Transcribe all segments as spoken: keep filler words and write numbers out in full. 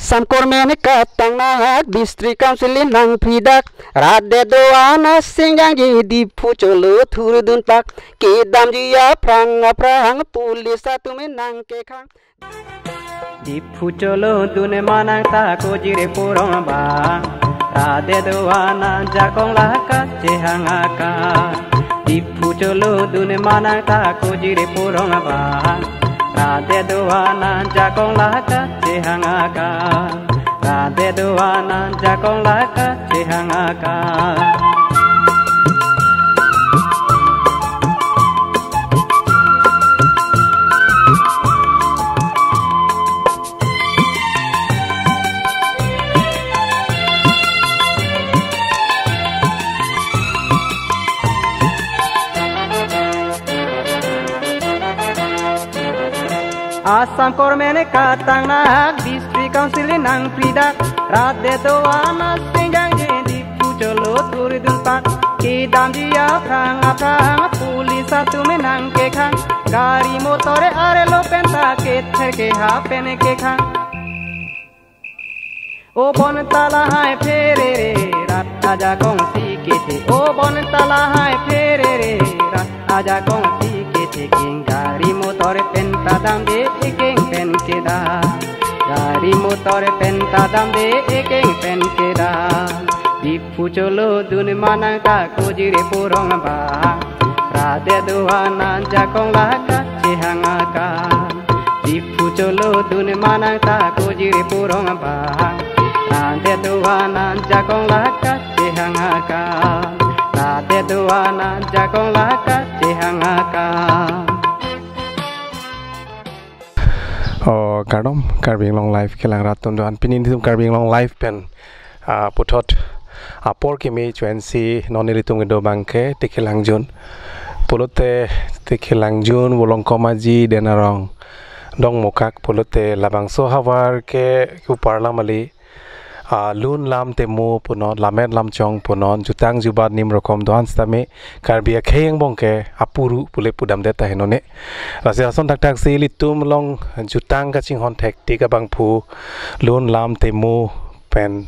Samkormen katang nahak District Council nangphridak, rat det do-an asingkangji Diphu cholo thurdun pak, kedamji aphrang aphrang police atum nangkekhang. Diphu cholo dun manang ta kojire porong abang, rat det do-an ajakong la kachehang aka. Diphu cholo dun manang ta kojire porong abang, rat det do-an ajakong la kachehang aka. Rat det do-an ajakong la kachehang aka. Assamkormen katang nahak District Council nangphridak, rat det do-an asingkangji Diphu cholo thurdun pak, kedamji aphrang aphrang police atum nangkekhang. Gari motor arlo penta kether keha pen kekhang. O bonta lahai pherere, rat ajakong si kethe. O bonta lahai pherere, rat ajakong si kethe. Keng gari motor penta damde, ekeng pen kedam. Gari motor penta damde, ekeng pen kedam. Diphu cholo dun manang ta kojire porong abang, rat det do-an ajakong la kachehang aka. Diphu cholo dun manang ta kojire porong abang, rat det do-an ajakong la kachehang aka. Rat det do-an ajakong la kachehang aka. O kardom, Karbi Anglong Live kelang rat atum do-an, pini nelitum Karbi Anglong Live pen, ah, puthot apor kimi chwensi non nelitum kedo abangke Tikhilangjun. Pulote Tikhilangjun, Volongkom Aji, Denarong Dongmukak, pulote labangso ahavar ke upar lam kali, ah, Lun Lam Temo punon, Lammet Lamchong punon, Jutang Jubat Nimrokom do-an sitame Karbi akhei angbong ke apuru pule pudamdet tahai non ne. Lasi ason thakthak si ilitum along jutang kachinghon thektik abangphu Lun Lam Temo pen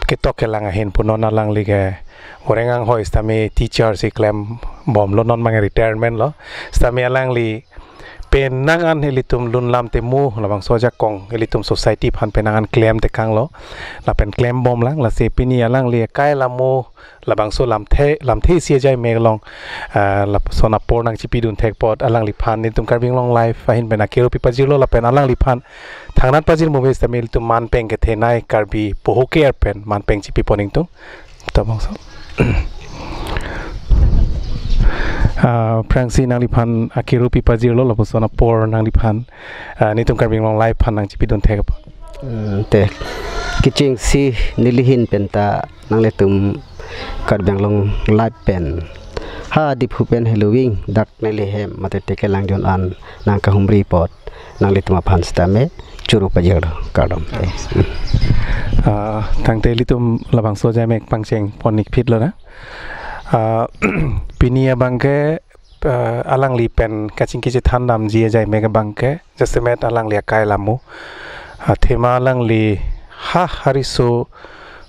ketok kelang ahin punon, alangli ke orang anghoi sitame teacher si klembomlo, non abang retirement lo. Sitame alangli penang an ilitum Lun Lam Temo labangso ajakong ilitum society aphan penang an klemtekanglo, lapen klembomlang. Lasi pini alangli akai lamo labangso lamthe, lamthe isi ajai mek along, ah, lapuson apor nangchipidun thek apot alangliphan nelitum Karbi Anglong Live ahin pen akero pipajirlo, lapen alangliphan thangnat pajir mobe sitame ilitum manpeng kethenei Karbi pohoker pen manpeng chipipon ingtung. Tabangso. Ah, aphrangsi nangliphan akero pipajirlo, lapuson apor nangliphan, ah, nelitum Karbi Anglong Live aphan nangchipidun thek apot. Hmm, te. Kechengsi neli ahin penta nanglitum Karbi Anglong Live pen ha Diphu pen heloving dak neli hem mate Tikhilangjun an nangkahumri apot nanglitum aphan sitame choro pajirlo, kardom. Ah, tangte ilitum labangso ajai mek pangchengpon ikphitlo na. Ah, pini abangke, ah, alangli pen kachingki chethan damji ajai mek abangke jasemet alangli akai lamo. Ah, athema alangli ha hariso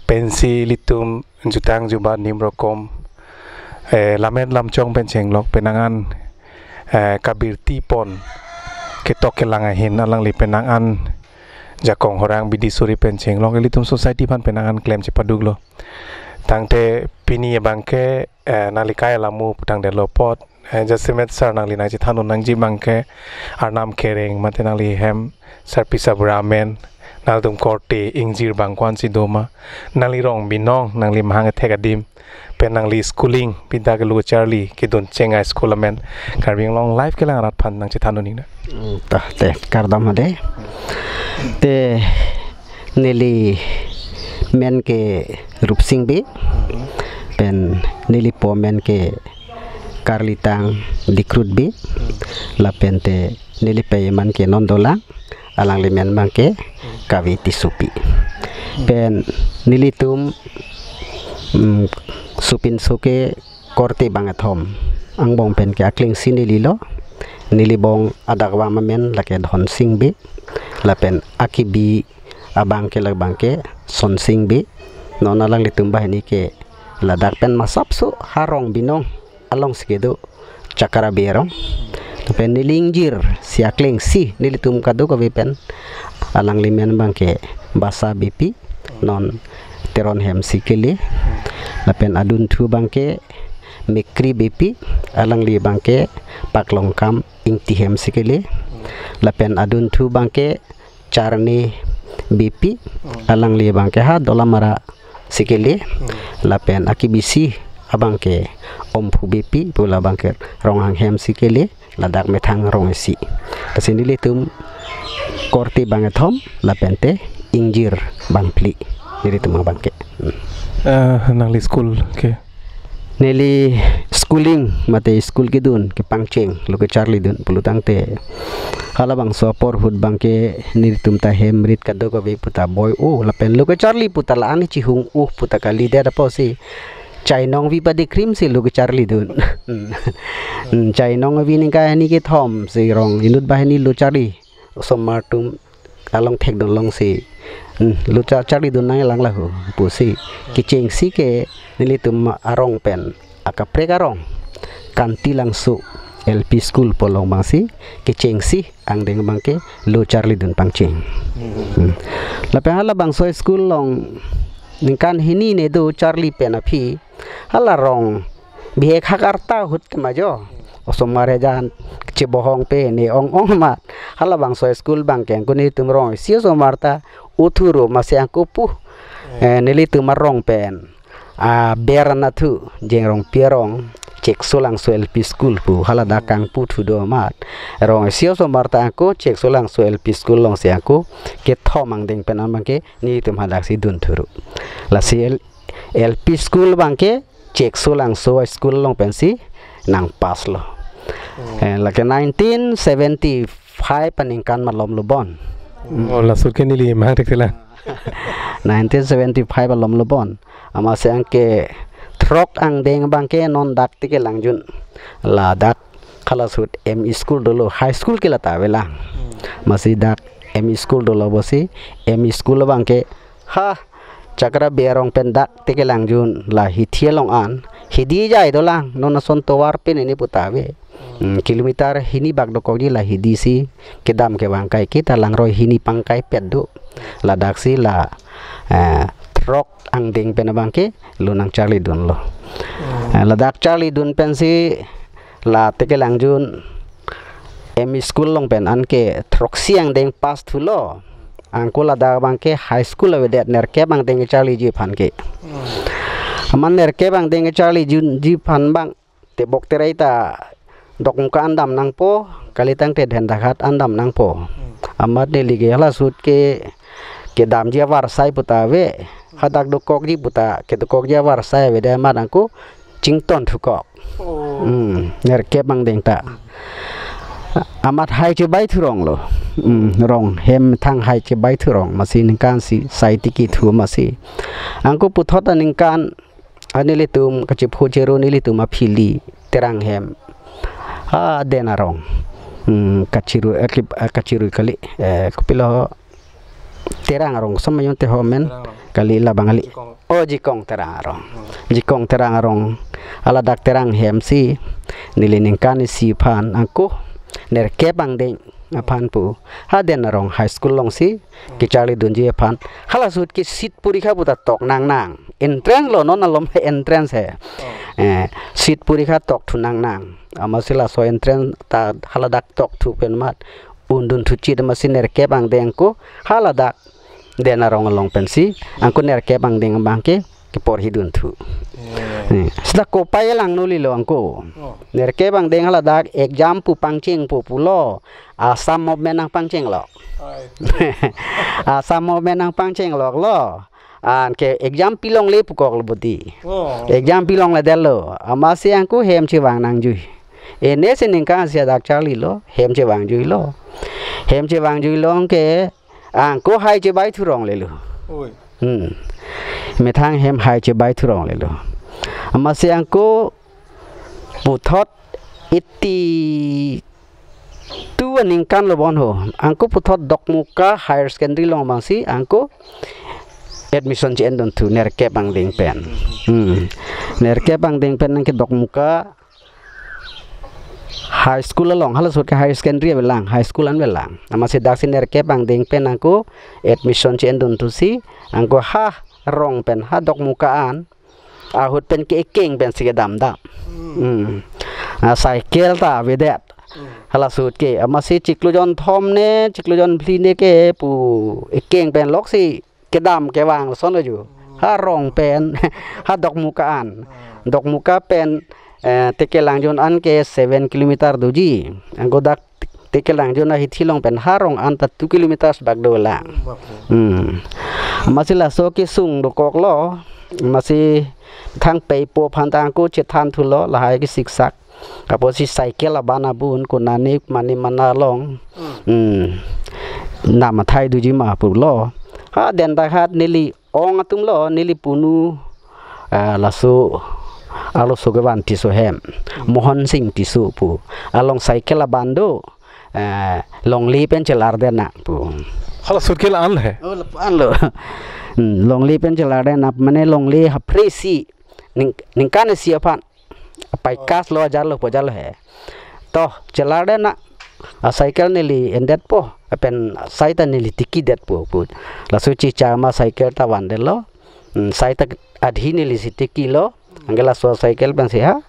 pensi ilitum Jutang Jubat Nimrokom, eh, Lammet Lamchong pen chenglok penang an, eh, kabirti pon ketok kelang ahin alangli penang an jakong horang bidi suri pen chenglok, ilitum society aphan penang an klem chepaduklo. Tangte pini abangke, eh, nangli akai lamo pu tangdetlo apot, eh, jasemet sar nangli nangchethan un nangji abangke Arnam Kereng mate nangli hem sarpi sarbura amen, nangtum korte ingjir abang ko-ansi doma, nangli rong binong, nangli mahang kethek adim pen nangli schooling bida kelu kacharli kedun chengai school amen Karbi Anglong Live kelang rat aphan nangchethan un ning na. Hmm, ta, te, kardom ade. Te, neli men ke Rupsing Bey, pen neli po men ke Karlitang Dikrut Bey, lapen te neli pei amen ke non dolang, alangli men abangke Kavi Tissopi. Pen nelitum, mm, sopinso ke korte bangkethom. Angbong pen ke aklengsi neli lo, neli bong adak vam amen lake Dhonsing Bey, lapen akibi abang ke labang ke Sonsing Bey. Non alanglitum banghini ke ladak pen masapso ha Rongbinong alongsi kedo, Chakra Bey arong. Lapen neli ingjir si akleng si nelitum kadokave pen alangli amen abang ke Basa Beypi, non Teron hemsi kele. Lapen adunthu abang ke Mekri Beypi, alangli abang ke Paklongkam Ingti hemsi kele. Lapen adunthu abang ke Charne Beypi, alangli abang ke ha Dolamara si kele. Lapen akebisi abang ke Omphu Beypi pu, labang ke Ronghang hemsi kele, ladak methang rong isi. Lasi nelitum korte bangkethom lapente ingjir bangphli, nelitum abang ke. Hmm. Ah, nangli school ke? Neli schooling mate school kedun kepangcheng, lo kecharlidun pulotangte, halabangso apor ahut abang ke nelitum ta hem rit kadokave puta boi-o, lapen lo kecharli puta la-an chihung-o puta kalidet apotsi chainong vi pade krim si lo kecharlidun. Hmm, chainong vi ningkan hini kethom si rong inut banghini lo charli, osomar atum along thekdun longsi, hmm, lo cha-, charlidun nanglang laho pusi kechengsi ke nelitum arong pen akaprek arong Kanti Langso L P School pu along abangsi kechengsi angdeng abang ke lo charlidun pangcheng. Hmm. Lapen halabangso school along ningkan hini ne do charli pen aphi, hala rong bihek hak arta ahut tema jo, osomar ejan chebohong pe ne ong-ong amat, halabangso school abang ke angko nelitum rong isi osomar ta uthuro masi angko pu, eh, nelitum arong pen aber anatthu Jengrongpi arong Cheksolangso L P School pu haladak kangpu thu do amat, rong isi osomar ta angko Cheksolangso L P School alongsi angko kethom angdeng pen abang ke nelitum hadaksi dunthuro. Lasi L-, L P School abang ke Cheksolangso School along pensi nang pass lo. Hmm. Eh, lake nineteen seventy-five aningkan malom lo bon. Oh, laso ahut ke neli mahang thekthelang. Nineteen seventy-five alom lo bon. Amatsi angke throk angdeng abang ke non dak Tekelangjun, ladak halaso ahut M E school dolo, high school ke lata avelang. Hmm. Amatsi dak M E school dolo pusi, M E school abang ke ha Chakra Bey arong pen dak Tekelangjun la hithi along an, hidi jai dolang, non ason tovar pen ini puta ave. Hmm, kilometer hini bak dokokji la hidi si kedam kevang kai kita langroi hini pangkai pet do. Ladaksi la, eh, throk angdeng pen abang ke lo nangcharlidunlo. Hmm. Eh, ladak charlidun pensi la Tekelangjun M E school along pen anke throksi angdeng pass thulo. Angko ladak abang ke high school avedet nerkep angdeng charliji aphan ke. Hmm. Amat nerkep angdeng charlijiji aphan abang tebok terai ta dokmoka an dam nangpo, kalitangte dhen dakhat an dam nangpo. Hmm. Amat neli ke halaso ahut ke kedamji avarsai puta ave, hadak dokokji puta, kedokokji avarsai avedet amat angko chington thukok. Oh. Hmm, nerkep angdeng ta. Amat hai chebai thurong lo. Hmm, rong hem thang hai chebai thurong, amatsi ningkan isi sai tiki thu amatsi. Angko puthot aningkan, a nelitum kachiphu cheru nelitum aphili Terang hem, ah, den arong. Hmm, kachiru, eh, kip-, eh, kachiru kali, eh, kopilo, Terang arong, sama yon te ho men. Terang arong. Kali labang kali. Jikong. Oh, Jikong Terang arong. Hmm. Jikong Terang arong. Haladak Terang hemsi neli ningkan isi aphan angko nerkep angdeng aphan pu ha den arong high school alongsi kecharlidunji aphan. Halaso ahut ke seat porikha puta tok nangnang. Entrance lo, non alom entrance he. Oh. Eh, seat porikha tok thu nangnang. Amatsi laso entrance ta haladak tok thu pen amat undun thuchit amatsi nerkep angdeng angko haladak den arong along pensi angko nerkep angdeng abang ke keporhidun thu. Hmm. Eh, seta kopai langno lilo angko. Oh. Nerkep angdeng haladak exam pu pangchengpo pulo. Assam movement nangpangchenglok. Ai. Assam movement nangpangchengloklo. Anke exam pilongle pukoklo bodi. Oh. Exam pilongledetlo. Amatsi angko hem chevang nangjui. Ene si ningkan isi adak charlilo, hem chevangjuilo. Hem chevangjuilo anke angko hai chebai thurong lelo. Oi. Hmm. Methang hem hai chebai thurong lelo. Amatsi angko puthot eighty tu aningkan lo bon ho. Anke puthot Dokmoka Higher Secondary along abangsi anke admission che-endun thu nerkep angdeng pen. Hmm. Nerkep angdeng pen anke Dokmoka High School along, halaso ahut ke Higher Secondary avelang, High School an avelang. Amatsi daksi nerkep angdeng pen anke admission che-endun thusi, anke ha rong pen, ha Dokmoka an ahut pen ke ekeng pensi kedam dam. Hmm. Ah, cycle ta avedet. Halaso ahut ke, amatsi chiklo jonthom ne, chiklo jonphli ne ke pu ekeng pen loksi kedam kevang lason lo ju. Ha rong pen, ha Dokmoka an. Dokmoka pen, eh, Tekelangjun an ke seven kilometer doji. Anke dak Tekelangjun ahithi along pen ha rong an ta two kilometers bak dolang. Bapre. Hmm. Amatsi laso kesung dokoklo, amatsi thang pei po aphan ta anke chethan thulo, lahai ke siksak. Apotsi cycle aban abun konane mane mana along. Hmm. Hmm. Nam athai doji ma pulo. Ha, den ta hat neli ong atum lo, neli punu, ah, laso arloso kevan Tisso ahem, Mohon Sing Tisso pu. Along cycle aban do, eh, longle pen chelardet nang pu. Halaso ahut ke la-an he? Oh, lapu an lo. Hmm, longle pen chelardet nang, mane longle haphre isi, ning, ningkan isi aphan. Apei kas lo, ajar lo, pu ajar lo he. To, chelardet nang, a cycle neli endetpo, lapen sai ta neli tikidetpo, pu. Laso chicha ma cycle ta vandetlo. Hmm, sai ta adhi nelisi tikilo. Anke laso cycle pensi ha,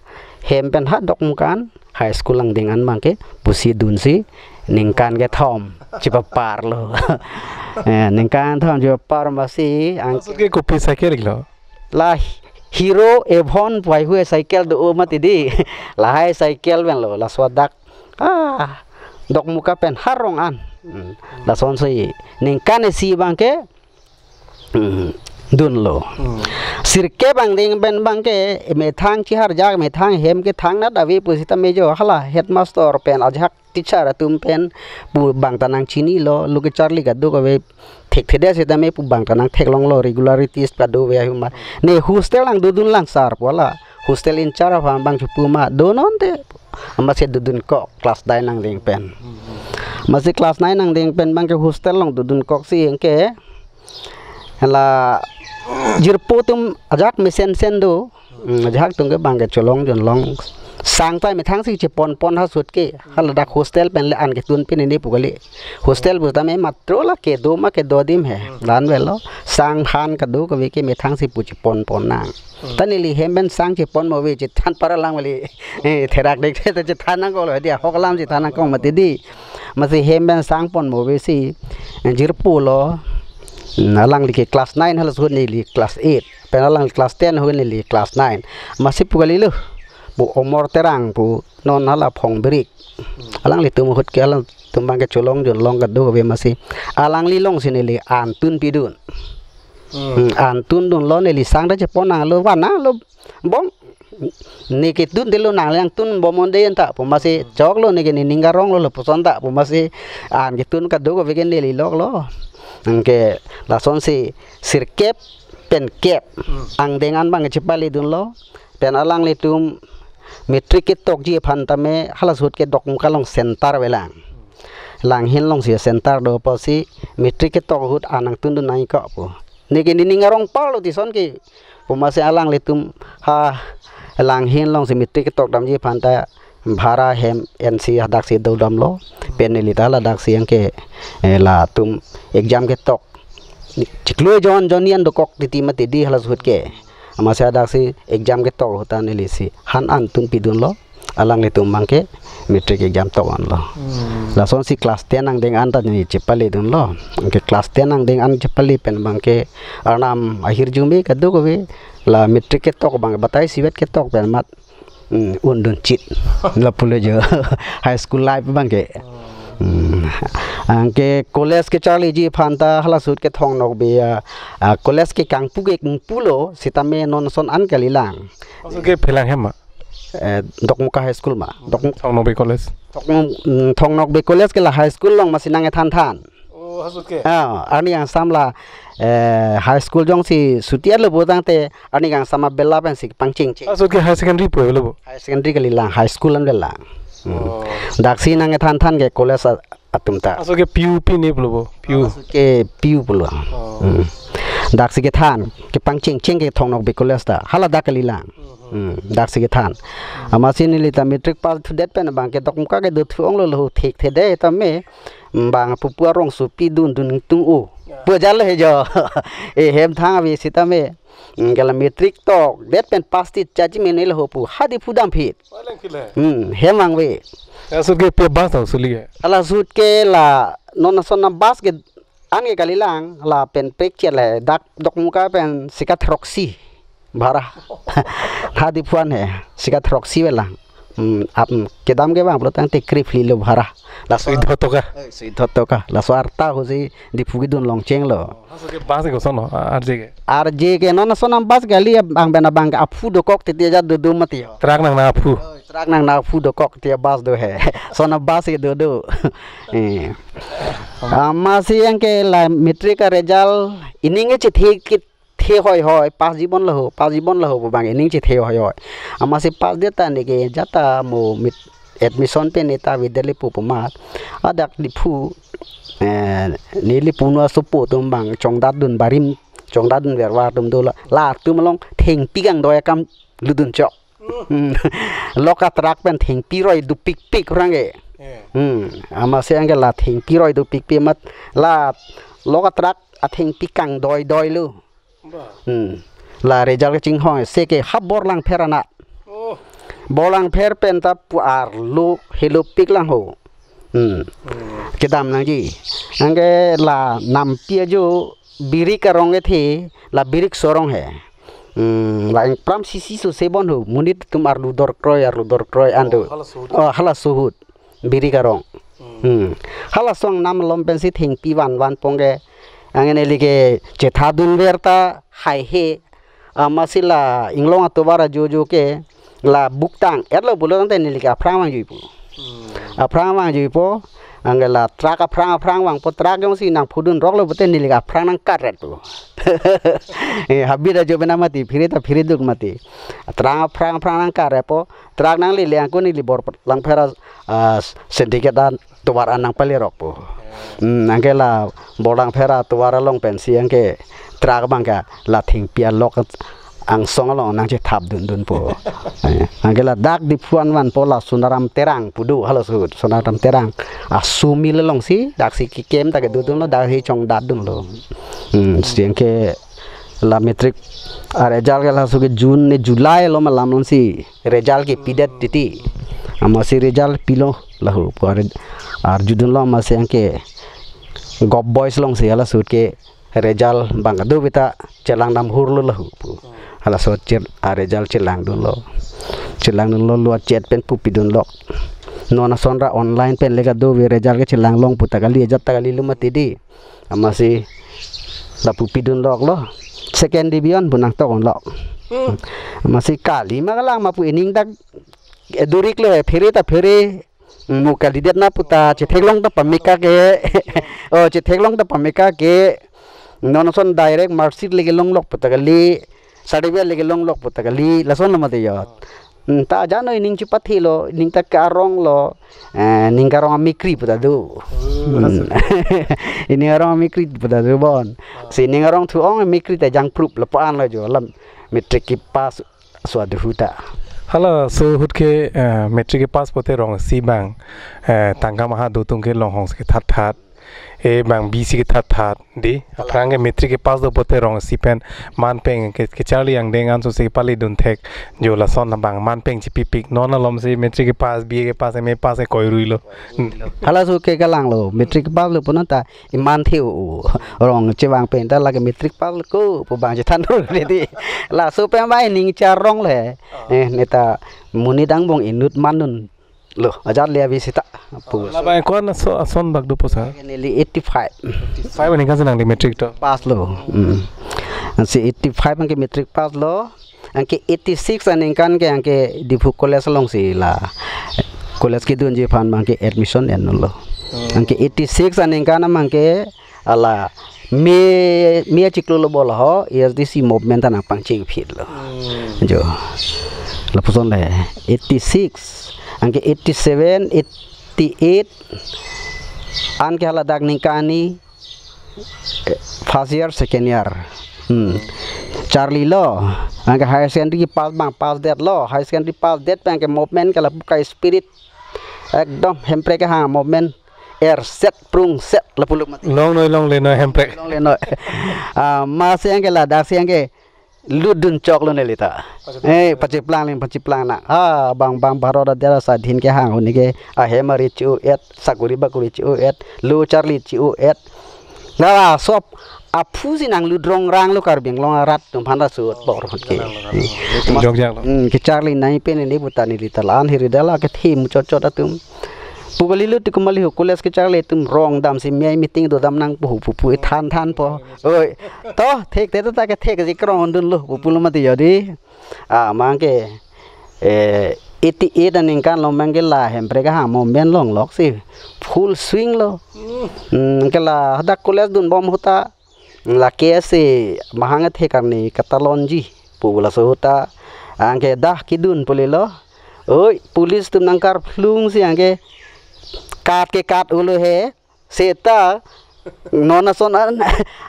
hem pen ha Dokmoka an, High School angdeng an abangke pusi dunsi, ningkan kethom chepapar lo. Eh, ningkan kethom chepapar amatsi, ang- Halaso ahut ke kopi cycle lo? La Hero Avon pu haihui cycle do mati di. Lahai cycle pen lo, laso adak. Ah, Dokmoka pen ha rong an. Hmm. Lasonsi ningkan isi abangke, hmm, dunlo. Hmm. Sirkep angdeng pen abangke, methang chiharjak, methang hem kethangnat ave pusitame jo, hala headmaster pen ajahak teacher atum pen pu bang ta nangchinilo, lo kecharli kadokave thekthedet sitame pu bang ta nangtheklonglo, regularities kadokave ahuma. Ne hostel nangdodun lang sir pu, hala hostel in-charge aphan abang chopu ma, do non te. Amatsi dodunkok class nine angdeng pen. Amatsi class nine angdeng pen abangke hostel along dodunkoksi anke, hala jirpo atum ajahak mesensen do. Hmm, ajahak atum ke abangke cholong jonlong. Sang ta methangsi cheponpon halaso ahut ke. Haladak hostel pen le an ketun pine ne pu kali. Hostel pusitame matro la kedo ma kedo adim he. La-an avelo. Sang han kadokave ke methangsi pu cheponpon nang. Hmm. Ta neli hem pen sang chepon mo ave chethan para lang mali. Eh, therak dek the ta chethan nangkoklo, dia ahok alam chethan nangkok mati di. Amatsi hem pen sang pon mo avesi, eh, jirpo lo. Hmm, alangli ke class nine, halaso ahut neli class eight. Pen alang class ten ahut neli class nine. Amatsi pu kalilo. Pu Omor Terang pu, non hala Phongbrik. Alanglitum ahut ke, alangtum abangke cholong jonlong kadokave amatsi. Alangli alongsi neli an tun pidun. Hmm. Hmm, an tundunlo, neli sang ta chepon nanglo, van nanglo, bong. Ne ketun detlo, nangli nangtun bom un-e anta pu amatsi, choklo, ne ke nening karonglo lapuson ta pu amatsi, an ketun kadokave ke neli loklo. Anke lasonsi sirkep pen kep, hmm, angdeng an abang chepaledunlo. Pen alanglitum matric ketokji aphan tame halaso ahut ke Dokmoka along center avelang. Langhin alongsi center do apotsi matric ketok ahut an nangtundun nangkok pu. Ne ke nening arong parlo tison ke. Pu amatsi alanglitum ha Langhin alongsi matric ketok damji aphan ta bhara hem ensi hadaksi dodamlo. Pen neli ta haladak si anke, eh, latum exam ketok. Chiklo jon jon ni an dokok titi mati di halaso ahut ke. Amatsi hadaksi exam ketok ahut ta nelisi han an tun pidunlo. Alanglitum abangke matric exam tok anlo. Hmm. Lasonsi class ten angdeng an ta neli chepaledunlo. Anke class ten angdeng an chepale pen abangke arnam ahirjume kadokave la matric ketok abang batai sivet ketok pen amat, hmm, undun chit. Lapulo jo. High school life abangke. Hmm. Anke college kecharliji aphan ta halaso ahut ke Thong Nokbe, ah, ah, college ke kangpu ke kangpulo sitame non ason an kalilang. Halaso ahut ke phelang hem ma? Eh, Dokmoka High School ma. Dok- Thong Nokbe College. Thong, mm, Thong Nokbe College ke la high school along amatsi nangkethan than. Oh, halaso ahut ke? Ah, arni kangsam la, eh, high school jongsi chuti arlo pu tangte, arni kangsam abela pensi pangchengcheng. Halaso ahut ke higher secondary pu avelo bo? Higher secondary kalilang, high school an avelang. Hmm. Oh. Daksi nangkethan than ke college a-, atum ta. Laso ke P U P ne pulo bo, P U. Laso ke P U pulo. Oh. Hmm. Daksi kethan, kepangcheng cheng ke Thong Nokbe College ta. Hala dak kalilang. Hmm. Hmm. Daksi kethan. Hmm. Amatsi neli ta matric pass thudet pen abang ke Dokmoka kedo thu-ong lo lo thekthe de tame. Bang pupu arongsopi dun dun tung u. Ya. Pu ajat lo he jo. E hem thang ave sitame. Hmm, ke la matric tokdet pen pass ti chachi mene lo pu. Ha Diphu damphit. Walang kile. Hmm, hem vangve. Laso ke pi a-bus ta suli ke? Hala ahut ke la non ason a-bus ke an ke kalilang lapen prekche le dak Dokmoka pen sika throksi bhara. Ha Diphu an he sika throksi velang. Hmm, ap kedam ke bang pulo tangte krip phli lo bhara. Laso sui dot toka. Eh, sui dot toka. Laso arta ahutsi Diphu kedun longcheng lo. Laso ke bus ke koson lo, a-, arje ke? Arje ke non ason a-bus kali abang pen abang ke aphu dokok titi ajat dodo mati ho. Truck nang na aphu. Oh, truck nang na aphu dokok ti a-bus do he. Ason a-bus ke dodo. Eh. Amatsi yang ke la matric a-result ining ke chethe kethe hoi hoi, pass jibon lo ho, pass jibon lo ho pu bang ining chethe hoi hoi. Amatsi pass det ta ne ke jata mo mit admission pen ne ta avedet le pu pu amat. Adak Diphu, eh, neli punu asopo atum bang chongdat dun barim, chongdat dun vervar atum do la, latum along thengpi kangdoi akam lutdun chok. Hmm. Lok a-truck pen thengpi roi dupikpik orang ke. Eh. Hmm. Amatsi yang ke la thengpi roi dupikpik amat la lok a-truck athengpi kangdoi doi lo. Ba. Hmm. La result kachinghon se ke ha Borlangpher anat. Oh. Borlangpher pen ta pu arlo helopik lang ho. Hmm. Hmm. Kedam nangji. Anke la nampi ajo Birik arong kethe, la Birik sorong he. Hmm, la ingpram sisi so sebon ho. Monit atum arlo dorkroi, arlo dorkroi an do. Oh, halaso ahut. Oh, halaso ahut. Birik arong. Hmm. Hmm. Halaso angnam along pensi thengpi van van pong ke. Anke neli ke chetha dunver ta haihe. Amatsi la inglong atovar ajojo ke la buktang etlo pulo tangte neli ke aphrang vangjui pu. Hmm. Aphrang vangjui po. Anke la truck aphrang aphrang vangpo, truck jongsi nangphudun rok lo pute neli ke aphrang nangkat ret pu. Eh, habit ajo pen mati, phiri ta phiri duk mati. Truck aphrang aphrang nangkat ret po. Truck nanglele angko neli Borlangpher a, ah, syndicate atovar an nangpale rok po. Hmm, anke la Borlangpher atovar along pensi anke truck abang ke la thengpi alok angsong along nangchethap dun dun po. Eh, anke la dak Diphu an vanpo la Sonaram Terang pu do halaso ahut, Sonaram Terang. Aso mill alongsi daksi kekem ta kedo dun lo, daksi chongdat dun lo. Hmm, si anke la matric a-result ke laso ke June ne July along alam alongsi result kepidet titi. Amatsi result pilo laho pu are arjudun lo amatsi anke Govt Boys alongsi halaso ahut ke result bang kadokave ta chelang dam hur lo laho pu. Halaso ahut che-, a-result chelang dun lo. Chelang dun lo, lo chet pen pu pidun lok. Non ason ra online pen le kadokave result ke chelang long pu ta kali, ajat ta kali lo mati di. Amatsi lapu pidun lok lo. Second division pu nangtok lok. Hmm. Amatsi kali ma kalang ma pu ining dak edurik lo he, phere ta phere. Mo kalidet na pu ta chetheklong ta pameka ke. Oh, chetheklong ta pameka ke. Non ason direct marksheet le kelong lok pu ta kali. Certificate le kelong lok pu ta kali. Lason lo mati jo. Hmm, ta jano ining chepathelo, ining ta karong lo, eh, ining karong amekri pu ta do. Oh, hmm. Ining karong amekri pu ta do bon. Oh. Si ining karong thu-ong amekri ta jangprup lapu-an lo jo, la matric kepass so aduhu ta. Halaso ahut ke, eh, matric kepass pote rong isi bang, eh, tangka maha dotung ke longhong si kethat that. E bang bisi kethat that di. Hala. Aphrang ke matric kepass do pote rong isi pen man peng ke, kecharli angdeng anso si kepali dun thek jo lason abang man peng chipipik. Non alomsi matric kepass, B A kepass, M A pass ke koi rui lo. Hmm. Halaso ke kalang lo, matric kepass lo pu non ta iman the u. Rong chevang pen ta lake matric pass lo ko pu bang chethan ro di. Laso pen bang ining charong le. Eh, ne ta monit angbong inut man dun lo, ajat le ave seta pu. Labang ko-an aso-, ason bak dopo sir? Neli eighty-five. Five aningkan si nangli matric to? Pass lo. Hmm. Si eighty-five anke matric pass lo. Anke eighty-six aningkan ke anke Diphu College alongsi la college kedunji aphan anke admission en lo. Hmm. Anke eighty-six aningkan abang ke hala me, me achiklo lo bol ho, A S D C movement ta nangpangcheng phit lo. Hmm. Jo. Lapuson le eighty-six, anke eighty-seven, eighty-eight, anke haladak ningkan ni, eh, first year, second year. Hmm. Charlilo, anke higher secondary pass abang pass detlo, higher secondary pass det pen anke movement ke lapu ka spirit ekdom Hemprek kehang movement erset prungset lapulo mati. Longnoi longle noi Hemprek. Longle noi. Ah, masi anke ladak si anke lutdun choklo nelita. Pacheplang. Eh, pacheplang ling, pacheplang na. Ah, bang bang Bharat adet asadhin kehang ahut ke ahem ari chi-o-et, sakuri bakuri chi-o-et, lo charli chi-o-et. Nala sop aphu si nanglut rongranglo Karbi Anglong arat atum aphan ta sut bor ahut ke. Nanglut rongrang. Jok jak lo. Hmm, kecharli nangji pen ne puta nelita la-an hiri dala kethe muchot chot atum. Pu kalilo ti kumali ho college kecharli atum rong damsi mei meeting dodam nangpo pu pu than thanpo. Oi. To, thekthedet ta kethek si krongdunlo pu pulo mati jodi. Ah, mangke, eh, eighty-eight aningkan lo mangke la Hemprek kehang movement longlok si full swing lo. Hmm, ke la hadak college dunbom ahut ta lake si mahang athe karni katalonji pu laso ahut ta anke dah kedun pulilo. Oi, police atum nangkarphlung si anke kat ke kat ulo he. Seta non ason an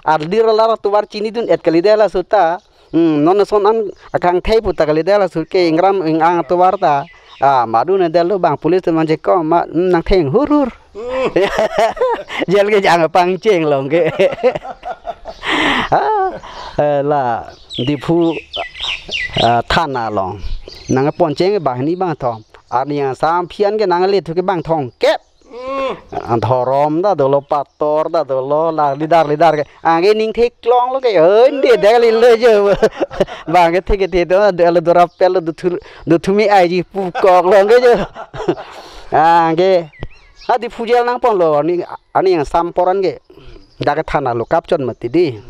alir alar atovar chinidun-et kalidet laso ta. Hmm, non ason an akangthei puta kalidet laso ke ingram ing-ang atovar ta. Ah, madun-edetlo bang police atum manje kom ma, hmm, nangtheng hur hur. Hmm. Jail kejang pangcheng long ke. Ah, eh, la Diphu, ah, thana along nangponcheng banghini bangthom. Arni angsam aphi an ke nangle thu ke bangthom kep. Hmm. An dhorom ta dolo, pator ta dolo, la leader leader ke. Anke ning theklonglo ke, oi, inde dak lilo jo. Bang kethe kethe do, alo dora pelo duthu, duthumi aiji pukok long ke jo. Anke ha Diphu jail nangponlo, ani, ani angsam apor an ke. Dak ke thana lo kapchot mati di.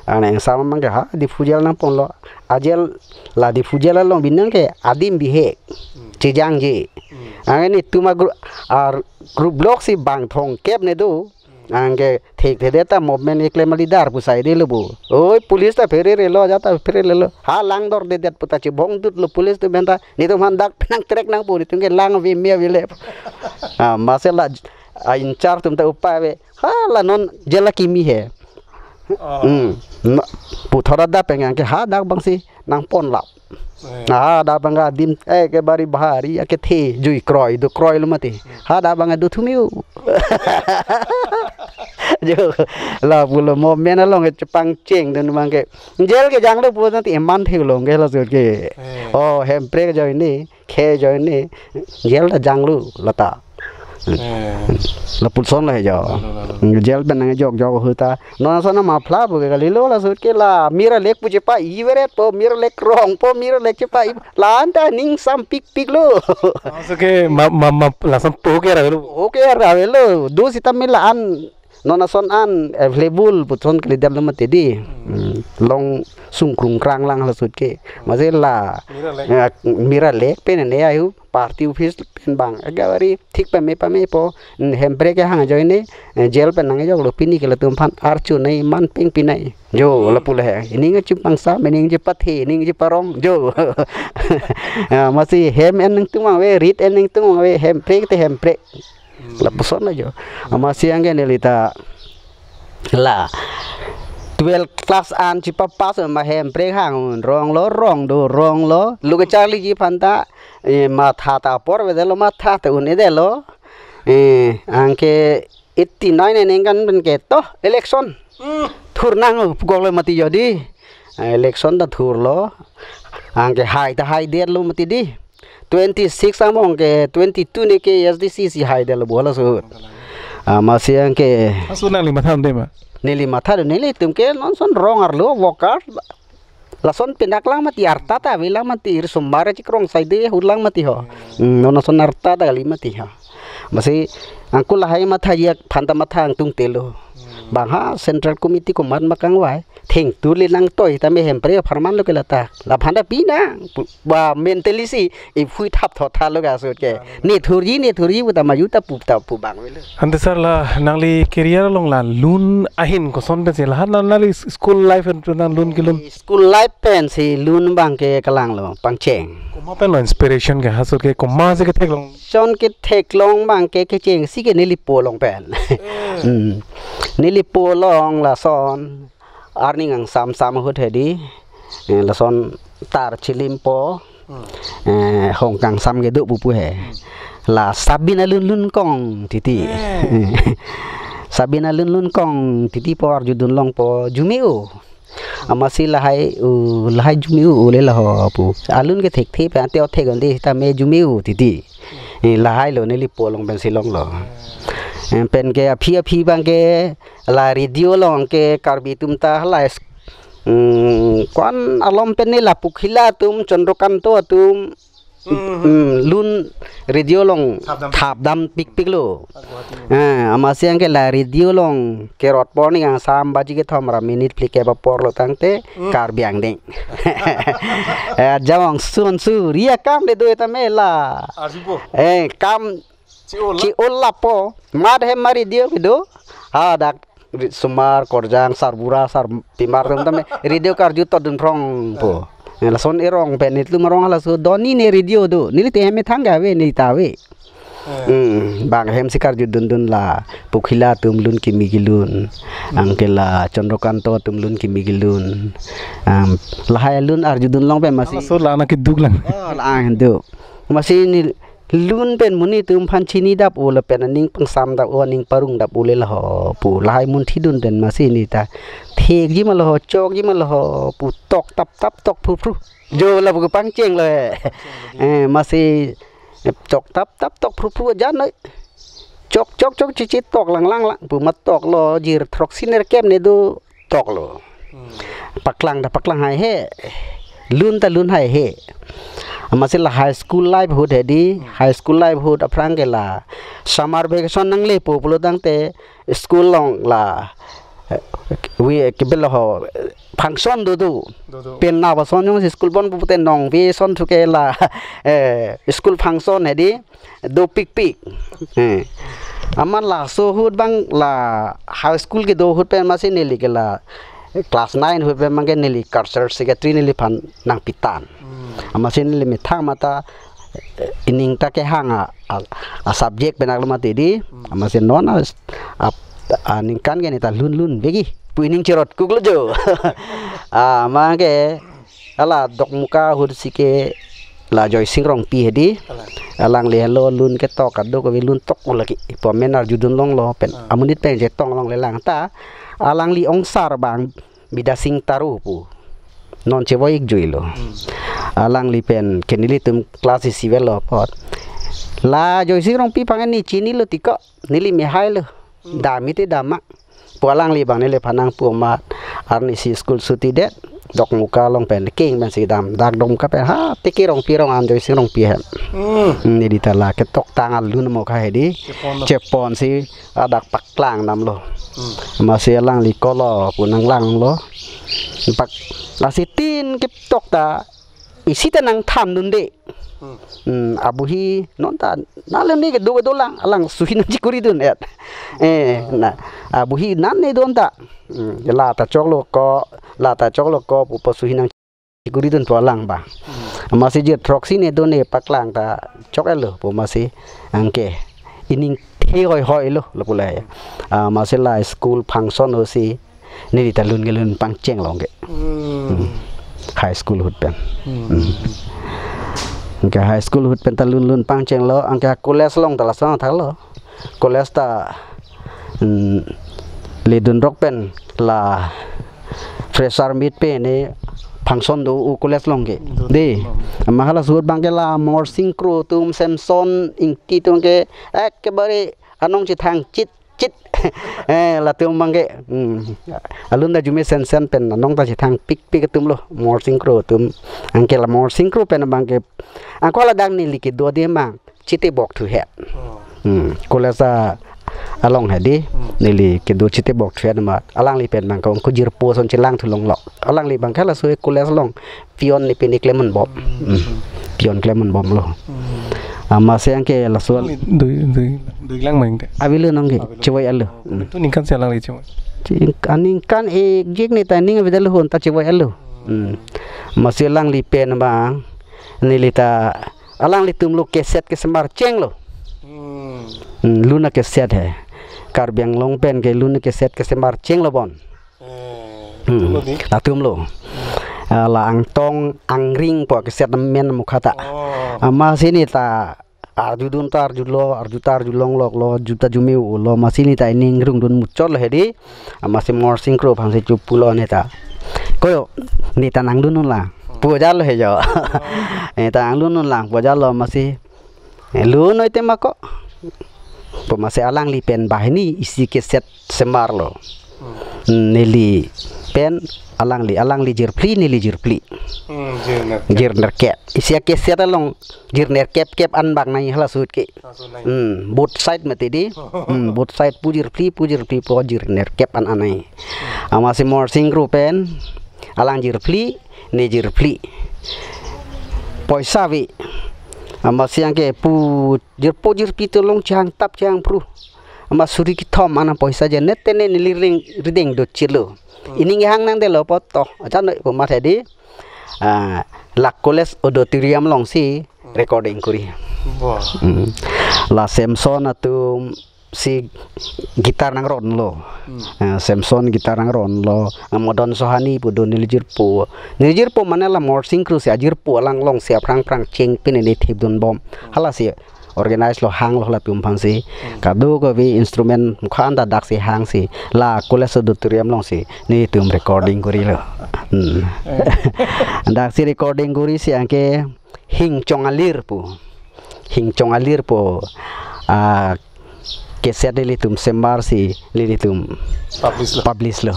Ani angsam amang ke ha Diphu jail nangponlo. Ajail la Diphu jail along binong ke adim bihek. Chejangje. Anke netum a group, a group block si bangthom kep ne do. Anke thekthedet ta movement keklem a leader pu saidelo bo. Oi, police ta pherere lo, ajat ta pherere lo. Ha langdordedet puta chebongdutlo police atum pen ta. Netum aphan dak nangtrek nangpo, netum ke lang ave me ave le. Ah, masi la a in-charge atum ta upai ave. Ha, la non jail akimi he. Oh. Hmm. Na, puthot adap pen anke hadak bang si nangponlap. Eh. Hadak bang adim, eh, ke bari bahari, akethe jui kroi, do kroilo mati. Hadak bang do thumiu. Jo, lapulo movement along ke chepangchengdun bang ke. Jail kejanglo pu nanti eman theklong ke laso ahut ke. Eh. Oh, Hemprek ajoine, ke ajoine, jail ta janglo lata. Eh. Lapuson lo he jo. Lalu, lalu. Jail pen nangjok jok ahut ta. Non ason an muffler pu ke kalilo laso ahut ke la. Mir alek pu chepa-i veret po, mir alek rong po, mir alek chepa-i. La-an ta ning sampikpiklo. Laso ke ma, ma, ma, lason po ke ra lo. Po ke ra lo. Do sitame la-an non ason an available puthot kalidetlo mati di. Hmm. Long sungkrung kranglang laso ahut ke. Masi la. Mir alek. Ya, mir alek pen ne ayu party office pen bang. Ekabari thik pame pame po. Hmm, Hemprek kehang ajoine, eh, jail pen nangjoklo pini ke latum aphan archunei manpeng pinei. Jo, lapulo he. Ining chipangsam, ining chipathe, ining chiparong. Jo. Ah, masi hem en nangtum ave, rit en nangtum ave, Hemprek te Hemprek. Lapuson ajo. Amatsi anke nelita la twelve class an chipapass ma Hemprek hang un ronglo, rong do ronglo. Lo kecharliji aphan ta, eh, matha ta apor avedetlo, matha ta un-edetlo. Eh, anke eighty-nine aningkan pen ke to election. Hmm. Thur nang pukoklo mati jodi. Ah, election ta thurlo. Anke hai ta haidetlo mati di. Twenty-six angbong ke twenty-two ne ke S D C si haidetlo bo laso ahut. Amatsi anke. Asu nangli matha un-e ma? Neli matha do, nelitum ke non ason rong arlo worker. Lason penang lang mati, arta ta avelang mati, irsomar chikrong saide hurlang mati ho. Hmm, non ason arta ta kali mati ho. Amatsi angkul lahai mathaji aphan ta matha angtung telo. Bang ha Central Committee komat ma kangvai. thengtur le nangtoi tame Hemphreng apharman lo ke lata. Laphan ta pi nang. Pu-, ba mentally si iphui thap thot tha lo ke asut ke. Ne thurji, ne thurji pu ta maju ta pu ta pu bang velo. Ante sir, la nangli career along la lun ahin koson pensi la han nangli school life pen nang lun kelun. School life pensi lun abang ke kelang lo, pangcheng. Komat pen lo inspiration ke, ha sir ke komat si ketheklong? Son ketheklong abang ke kechengsi ke neli po along pen. Hmm. Neli po along lason arni kangsam sam ahut hedi. Eh, lason tar chilimpo. Hmm. Eh, hong kangsam kedo pupu he. Hmm. La Sabina lun lun kong titi. Eh. Sabina lun lun kong titi apor arjudun longpo, jumi u. Amatsi lahai u, lahai jumi u, u le laho pu. Alun kethekthe pen ante othek onde tame jumi u titi. Eh, lahai lo neli po along pensi longlo. Eh, pen ke aphi aphi abang ke la radio along ke Karbi atum ta la es-, mm, ko-an alom pen ne la Pokhila atum, Chandrakanta atum, Hmm. Hmm, lun radio along thapdam. Thapdam pikpik lo. Ah, Guwahati. Eh, amatsi anke la radio along kerot apor arni kangsam baji kethom ra minute phlikep apor lo tangte, hmm, Karbi angdeng. Eh, jawang sun su ria kam le do tame la. Arjupo. Eh, kam chi-ol la. Chi-ol lapo. Mat hem ma radio kedo. Ha dak ri-, sumar, korjang, sarbura, sarpimar atum tame radio karju totdun phrong po. Eh, lason erong pen nelitum arong halaso doni ne radio do. Neli te hem methang ke ave, neli ta ave. Eh. Hmm, bang hem si karjudun dun la Pokhila atum lun kimi kelun. Hmm. Anke la Chandrakanta atum lun kimi kelun. Am, lahai lun arjudun long pen amatsi. Halaso la nang keduk lang. Oh, la-an do. Amatsi ne lun pen monit atum aphan chinidap-o lapen aning pangsamdap-o, aning parungdap-o le laho pu lahai munthidun pen amatsi ne ta thekji ma laho, chokji ma laho pu tok tap tap tok phru phru. Jo lapu kepangcheng lo he. Eh, amatsi, eh, chok tap tap tok phru phru ajan noi. Chok chok chok chichi tok lang lang lang pu ma tok lo, jir throksi nerkep ne do tok lo. Hmm. Paklang ta paklang haihe. Lun ta lun haihe. Amatsi la high school life ahut hedi, hmm, high school life ahut aphrang ke la summer vacation nanglepo pulo tangte school along la, eh, wi, eh, kebelo ho, eh, function do do. Do do. Pen na ba son jongsi school bon pute nong wi son thu ke la, eh, school function hedi. Dopikpik. Eh. Amat laso ahut abang la high school kedo ahut pen amatsi neli ke la class nine ahut pen abang ke neli cultural secretary neliphan nangpitang. Hmm. Amatsi neli methang mata, eh, ining ta kehang a, a, a subject pen aklo mati di. Hmm. Amatsi non a, a, aningkan ke ne ta lun lun vekji pu ining chirot kuk lo jo. Ah, abang ke Hala Dokmoka ahut si ke la Joysing Rongpi hedi. Kalang. Alangli helo lun ketok kadokave lun tok lagi. Ipo amen arjudun longlo pen. Ah. Amonit pen chetong longle lang ta. Alangli ongsar abang Bidya Sing Taro pu. Non chevoi-ik jui lo. Hmm. Alangli pen ke nelitum class isi avelo apot. La Joysing Rongpi aphan ke ne chinilo tiko. Neli mehai lo. Hmm. Dam ite dam ma. Pu alangli abang neliphan nangpu amat arnisi school suti det, Dokmoka along pen king pensi dam, dak Dokmoka pen ha Tiki Rongpi rong an Joysing Rongpi hem. Hmm. Hmm, neli ta la ketoktang alun Mokha hedi. Chepon lo. Cheponsi adak paklang damlo. Hmm. Amatsi alangli kolo pu nanglanglo. Pak lasi tin ketok ta isi ta nangthan dunde. Hmm. Hmm, abuhi non ta nale ne kedo kedo lang, alang suhi nangchikuri dun et. Eh, na, abuhi nan ne don ta. Hmm, la ta choklo ko, la ta choklo ko pu pa suhi nangchikuri dun pu alang abang. Hmm. Amatsi je throksi ne do ne paklang ta chok-et lo pu amatsi anke ining the hoi hoi lo, lo pu le. Amatsi la school function ahut si neli ta lun kelun pangcheng long ke. Hmm. Hmm. High school ahut pen. Hmm. Hmm. Anke high school ahut pen ta lun lun pangcheng lo, anke college along ta lason thaklo. College ta, hmm, ledun rok pen la fresher meet pen ne function do u college along ke. Do. De. Amat halaso ahut abang ke la Morsing Kro atum, Samson Ingti atum ke ekebare anong chethang chit chit. Eh, latum abang ke, hmm, alun ta arjume sen sen pen anong ta chethang pikpik atum lo, Morsing Kro atum. Anke la Morsing Kro pen abang ke, angko ladak neli kedo de abang chitebok thu het. Oh. Hmm, college a, along hedi, Hmm. neli kedo chitebok thuan amat, alangli pen abang ke ongko jirpo ason chelang thulonglo. Alangli abang ke laso college along peon ni pini klemon bom. Hmm. Hmm. Peon klemon bomlo. Hmm. Amatsi anke laso Dui, dui, dui lang main de. Avelo nangke, Avelo. Chevoi alo. Hmm. Komantu ningkan si alangli chevoi? Chi-, aningkan ekjik ni ta ning avedetlo, hon ta chevoi alo. Hmm. Amatsi alangli pen abang, neli ta alanglitumlo cassette kesemar chenglo. Hmm. Hmm, lun acassette he. Karbi Anglong pen ke lun acassette kesemar chenglo bon. Eh, Hmm. Latumlo di? Latumlo. Ah, la Angtong Angring pu acassette amen mukha ta. Oh. Amatsi neta arjudun ta arjulo, arju ta arjulong loklo, ju ta jumeu-ulo, amatsi neta ining rungdun muchotlo hedi. Amatsi Morsing Kro aphansi chepulo neta. Koyo, neta nanglun unlang. Pu ajaklo he jo. Neta nanglun unlang pu ajaklo amatsi. Eh, lun noi tema ko. Pu amatsi alangli pen banghini isi cassette semarlo. Hmm. Neli pen alangli, alangli jirphli, neli jirphli. Hmm, jirner. Jirnerkep. Isi acassette along jirnerkep kep an bak nai hala sut ke. Laso nai. Hmm, both side mati di. Hmm, both side pu jirphli, pu jirphli pu jirnerkep an an nai. Hmm. Amatsi Morsing Kro pen, alang jirphli, ne jirphli. Poisa ave. Amatsi anke pu jirpo jirpi tolong chehang tap chehang phru. Amat suri kethom ana poisa je net tene neli ring rideng do chilo. Hmm. Ining hang nangdetlo poto. Achan noi pu amat hedi. Ah, la college auditorium alongsi Hmm. recording kuri. Wah. Hmm. La Samson atum si guitar nangronlo. Hmm. Ah, Samson guitar nangronlo. Ah, Modon Sohani pu do neli jirpo. Neli jirpo mane la Morsing Kro si ajirpo alang alongsi aphrang phrang cheng pine ne thipdun bom. Hmm. Halasi organize lo hanglo latum aphansi. Hmm. Kadokave instrument mukha an ta daksi hangsi. La college auditorium alongsi netum recording kurilo. Hmm. Eh. Daksi recording kurisi anke Hingchong Alir pu. Hingchong Alir pu. Ah, cassette nelitum semarsi nelitum Publish lo. Publish lo.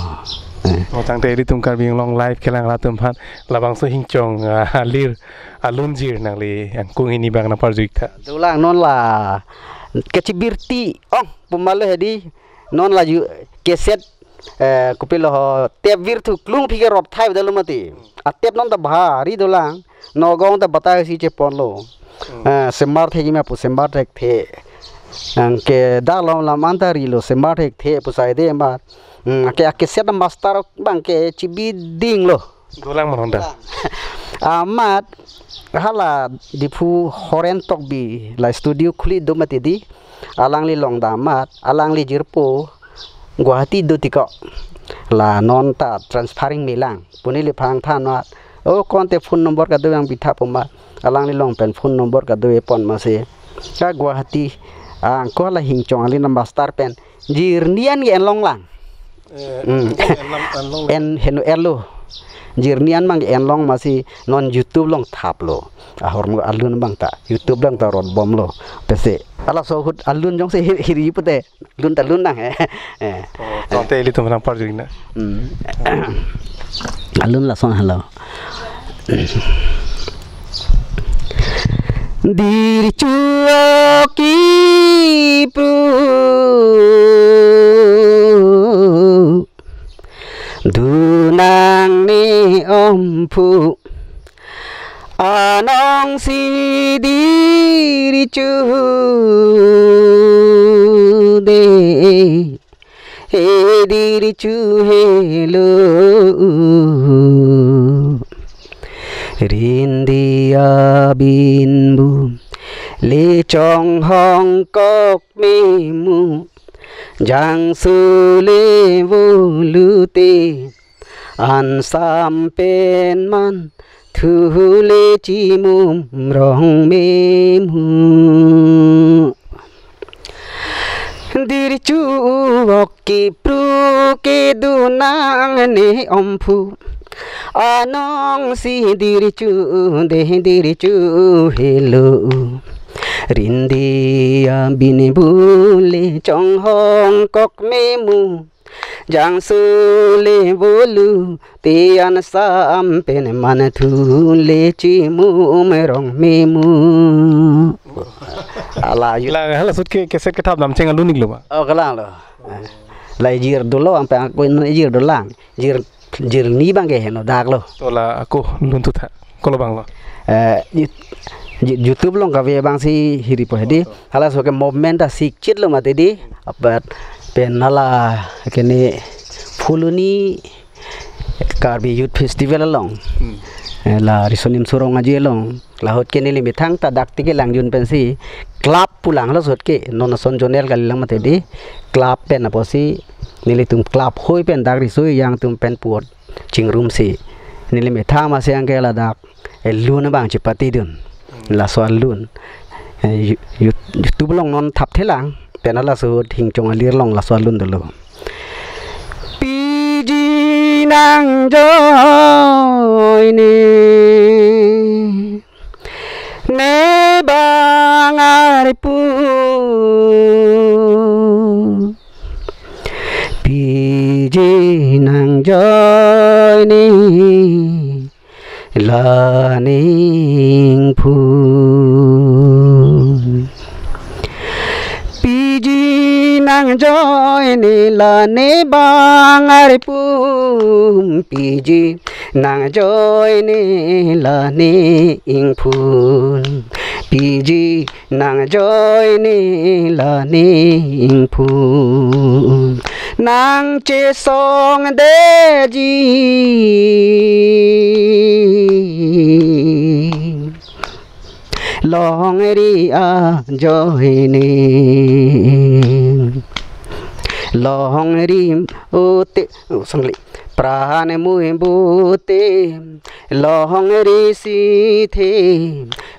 Eh. Oh, tangte ilitum Karbi Anglong Live kelang latum aphan labangso Hingchong, ah, Alir alunjir nangli angkung hini abang nangparjuik tha. Dolang non la kachibirti ong pu amatlo hedi non la ju cassette, eh, kopilo ho tape virthu klung phike rot thai dalo mati. A tape non ta bhari dolang. Nagaon ta batai si cheponlo. Hmm. Eh, semar thek ima pu semar thekthe. Anke dalom lam anta rilo semar thekthe pu saide amat. Hmm, anke acassette master abang ke chibidinglo. Dolang ma non ta. Amat hala Diphu Horen Tokbi la studio khuli do mati di. Alangli along ta amat, alangli jirpo Guwahati do tiko. La non ta transferring melang. Pu neliphan than amat. O konte phone number kadokave nangpitha pu amat. Alangli along pen phone number kadokave pon amatsi. Ka Guwahati. Angko la Hingchong Alir master pen. Jirni an ke enlong lang. Eh, Hmm. enlong, enlong, enlong. En heno elo. Jirni an abang enlong amatsi non YouTube along thaplo. Ahormu alun abang ta. YouTube along ta rot bomlo. Pese. Ala so ahut alun jongsi hir-, hiri pute. Lun ta lun nang he. Eh. Oh, tangte ilitum nangparjuik na. Hmm. Alun lason helo. Diri chuo kipru dunang ne omphu. Anong si diri chu de, he diri chu helo. Rindi abin bu le chonghong kok memu, jangsu le volu te ansam pen man thu le chimum rong memu. Diri chuo kipru kedunang ne omphu. Anong si diri chu de diri chu helo. Rindi abin bu le chonghong kok memu. Jangsu le volu te ansam pen man thu le chimum rong memu. Ala yu- La hala sut ke cassette kethap dam cheng alun iklo ma? Oh, kalang lo. La ijir dolo, ang peng ako ijir dolang. Jir, jir ni bang ke heno dak lo. To la ako lun tutha. Kolo bang lo. Eh, Yu-, Yu-, YouTube along kave bang si hiri po hedi. Hala so ke movement ta sikchit lo mati di. Apat pen hala kene Phuloni Karbi Youth Festival along. Hmm. Eh, la Risonim Surong aji along. Lahut ke neli methang ta dak tike langjun pensi club pulang lo sut ke non ason zonal kali lang mati di club pen apotsi nelitum club hoi pen dak riso ejang atum pen puot chingrumsi neli methang masi angke ladak, eh, lun abang chepatidun. Laso alun. Eh, Yu-, Yu-, YouTube along non thap thelang pen hala sut Hingchong alir along laso alun dolo. Piji nangjoine ne bang aripu. Piji nangjoine la ningphun. Piji nangjoine la ne bang aripum. Piji nangjoine la ne ingphun. Piji nangjoine la ne ingphun. Nangchesongdeji longri ajoine. Longri ute, oh, sangli. Pran mui bute, longri sithe.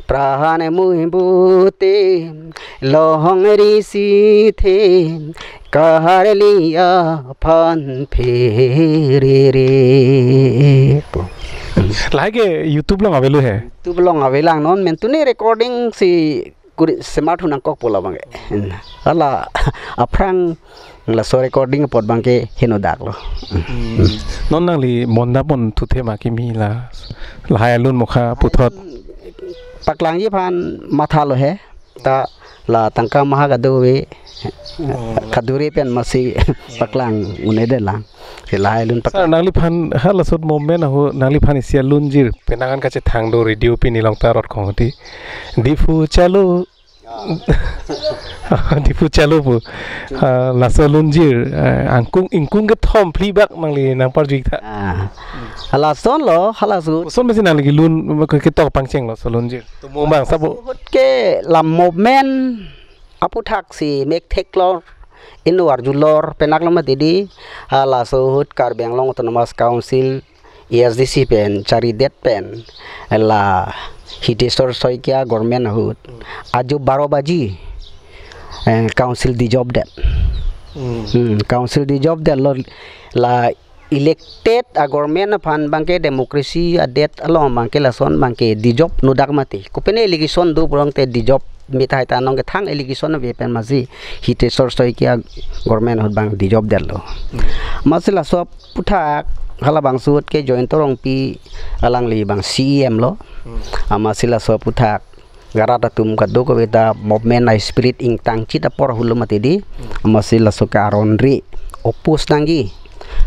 Pran mui bute, longri sithe. Kaharli aphan pherere. Lahai ke YouTube along avelo he. YouTube along avelang non mentune recording si kuri semat hunang kok pola bang ke. Hala aphrang laso recording apot bang ke heno dak lo. Hmm. Non nangli mondapon thuthe ma kimi la lahai alun mokha puthot. Paklangji aphan matha lo he. Ta la tangka maha kadove. Oh. Kadure pen masi paklang un-edet lang. Si lahai alun pak- Sir, nangliphan hala sut movement ahut nangliphan isi alunjir penang an kachethang do radio pini long tarot khong ti. Diphu chalo. Ah. Diphu chalo pu. Ah, laso alunjir, eh, angkung ingkung kethom phli bak nangli nangparjuitha. Ah. Hala ason lo, hala sut. Ason masi nangli kelun ke-, ketok pangcheng lo so alunjir. Tumung bang sabo. Sut ke la movement aputhak si mek theklor, inut arjulor, penang lo mati di, ah, laso ahut Karbi Anglong Autonomous Council, A S D C pen, charidet pen, la Hiteswar Saikia government ahut, ajo baro baji, eh, council dijobdet. Hmm. Hmm, council dijobdet lo la elected a government aphan bang ke democracy adet along bang ke lason bang ke dijob nodak mati. Kopine election do pulote dijob mithai ta nong kethang election ave pen masi Hiteswar Saikia government ahut bang dijobdet lo. Hmm. Masi laso aputhak halabangso ahut ke Jayanta Rongpi alangli bang C E M lo. Hmm. Amatsi laso aputhak garat atum kadokave ta movement a-spirit ingtangchit apor ahut lo mati di. Hmm. Amatsi laso ke aron ri oppose nangji.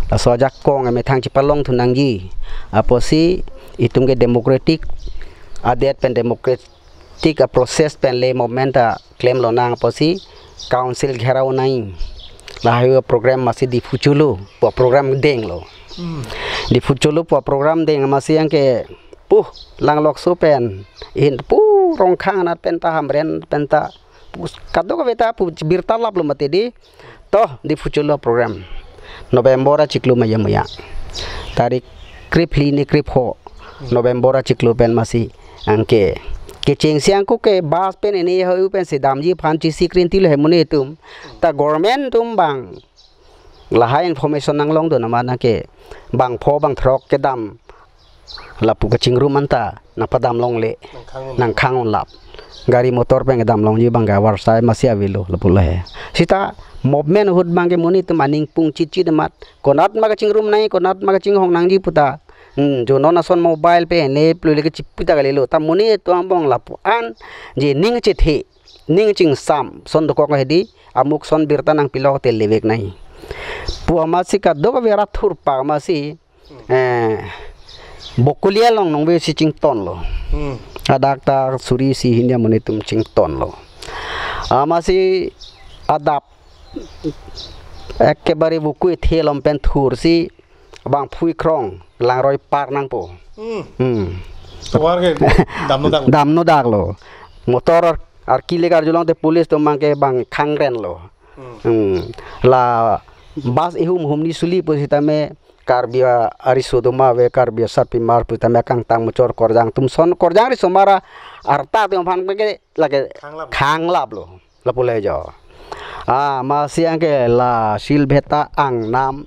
Laso ajakong amethang chepalongthu nangji. Apotsi itum ke democratic adet pen democratic a-process pen le movement ta klemlonang apotsi council gherao nangji. Lahai program masi Diphu Cholo pu program denglo. Hmm. Diphu Cholo pu program deng amatsi angke pu Langlokso pen, in pu Rongkhang anat pen ta, Hamren pen ta, pu kadokave ta pu birta laplo mati di. To, Diphu Cholo program November achiklo maya maya. Tarik krip phli ni krip ho November achiklo pen masi angke kechengsi angko ke bus pen ene hoi pensi damji aphan chisi krinti lo he monit atum. Ta government atum bang lahai information nanglongdun amat nangke bangpho bangthrok kedam lapu kachingrum anta nangpadam longle. Nangkhang un- nangkhang unlap. Gari motor pen kedam longji bang ke avarsai masi avelo lapu lo he. Sita movement ahut bang ke monit atum aning pungchitchit amat. Konat ma kachingrum nangji, konat ma kachinghong nangji puta. Hmm, jo non ason mobile pen ne plu le kachiputa kalilo. Ta monit atum angbong lapu an je ning chethe. ning chingsam son dokok hedi, amuk son birta nangpilok te levek nai pu amatsi kadokave rat thurpak amatsi, eh, Bokulia along nongve si chingtonlo. Hmm. Adak ta suri isi hini amonit atum chingtonlo. Amatsi adap ekebare buku ithe lom pen thursi bang phui krong langroi par nangpo. Hmm. Hmm. Tovar ke damnodak. Damnodaklo. Motor ar-, arki le karjulong te police atum abangke bang khangrenlo. Hmm. Hmm. La bus ihum humni suli pusitame Karbi a-, ariso atum ave, Karbi asarpimar pusitame kangtang muchor korjang atum son korjang risomar arta atum aphan ke lake khanglap. Khanglaplo. Lapu le jo. Ah, amatsi anke la Silbheta angnam,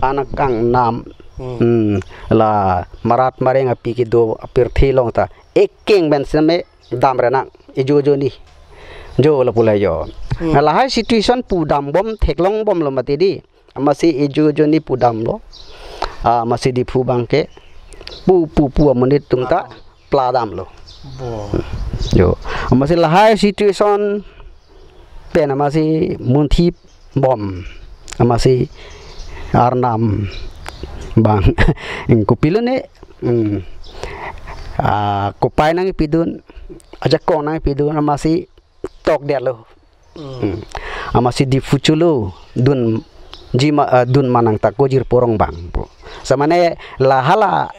anak angnam. Hmm. Hmm, la marat mareng api kedo apirthe along ta ekeng pen seme damre nang, ejo joni. Jo lapu le jo. Hmm. Lahai situation pu dambom theklongbomlo mati di. Amatsi ejo joni pu damlo. Ah, amatsi Diphu abangke pu pu pu amonit atum ta pla damlo. Bo. Jo. Amatsi lahai situation pen amatsi munthi bom. Amatsi arnam abang. Kopilo ne, hmm, ah, kopai nangpidun, ajakong nangpidun, amatsi tokdetlo. Hmm. Hmm. Amatsi Diphu cholo dunji ma, ah, dun manang ta ko Jirpo Rongbang pu. Samane la hala,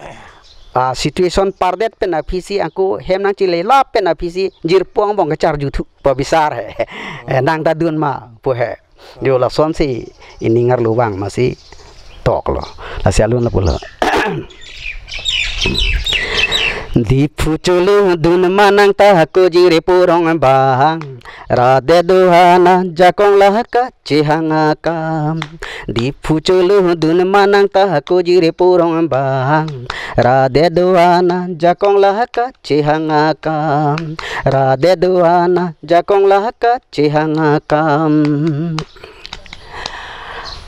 ah, situation pardet pen aphisi angko hem nangchele la pen aphisi Jirpo angbong kecharju thu pabisar he. Hmm. Eh, nang ta dun ma pu he. Jo lasonsi ining arlo abang amatsi toklo. Lasi alun lapulo. Diphu cholo dun manang ta ko Jirpo Rongbang, rat det do-an ajakong la kachehang akam. Diphu cholo dun manang ta ko Jirpo Rongbang, rat det do-an ajakong la kachehang akam. Rat det do-an ajakong la kachehang akam.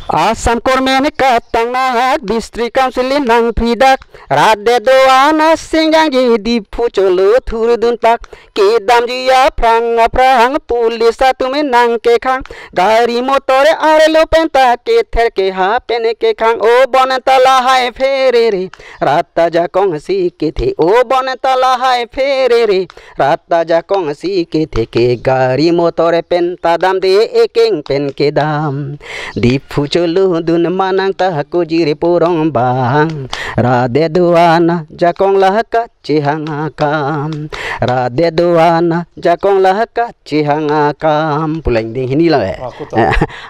Assam Government katang nahak, District Council nangphridak, rat det do-an asenggang ji Diphu cholo thurdun pak. Kedamji aphrang aphrang police atum nangkekhang, gari motor arlo pen ta kether keha pen kekhang, o bonta lahai pherere, rat ajakong si kethe, o bonta lahai pherere, rat ajakong si kethe ke gari motor pen ta damde ekeng pen kedam. Diphu cholo dun manang ta ko Jirpo Rongbang, rat det do-an ajakong la kachehang akam. Rat det do-an ajakong la kachehang akam. Pulang ding hini la, eh. Ah, kuto.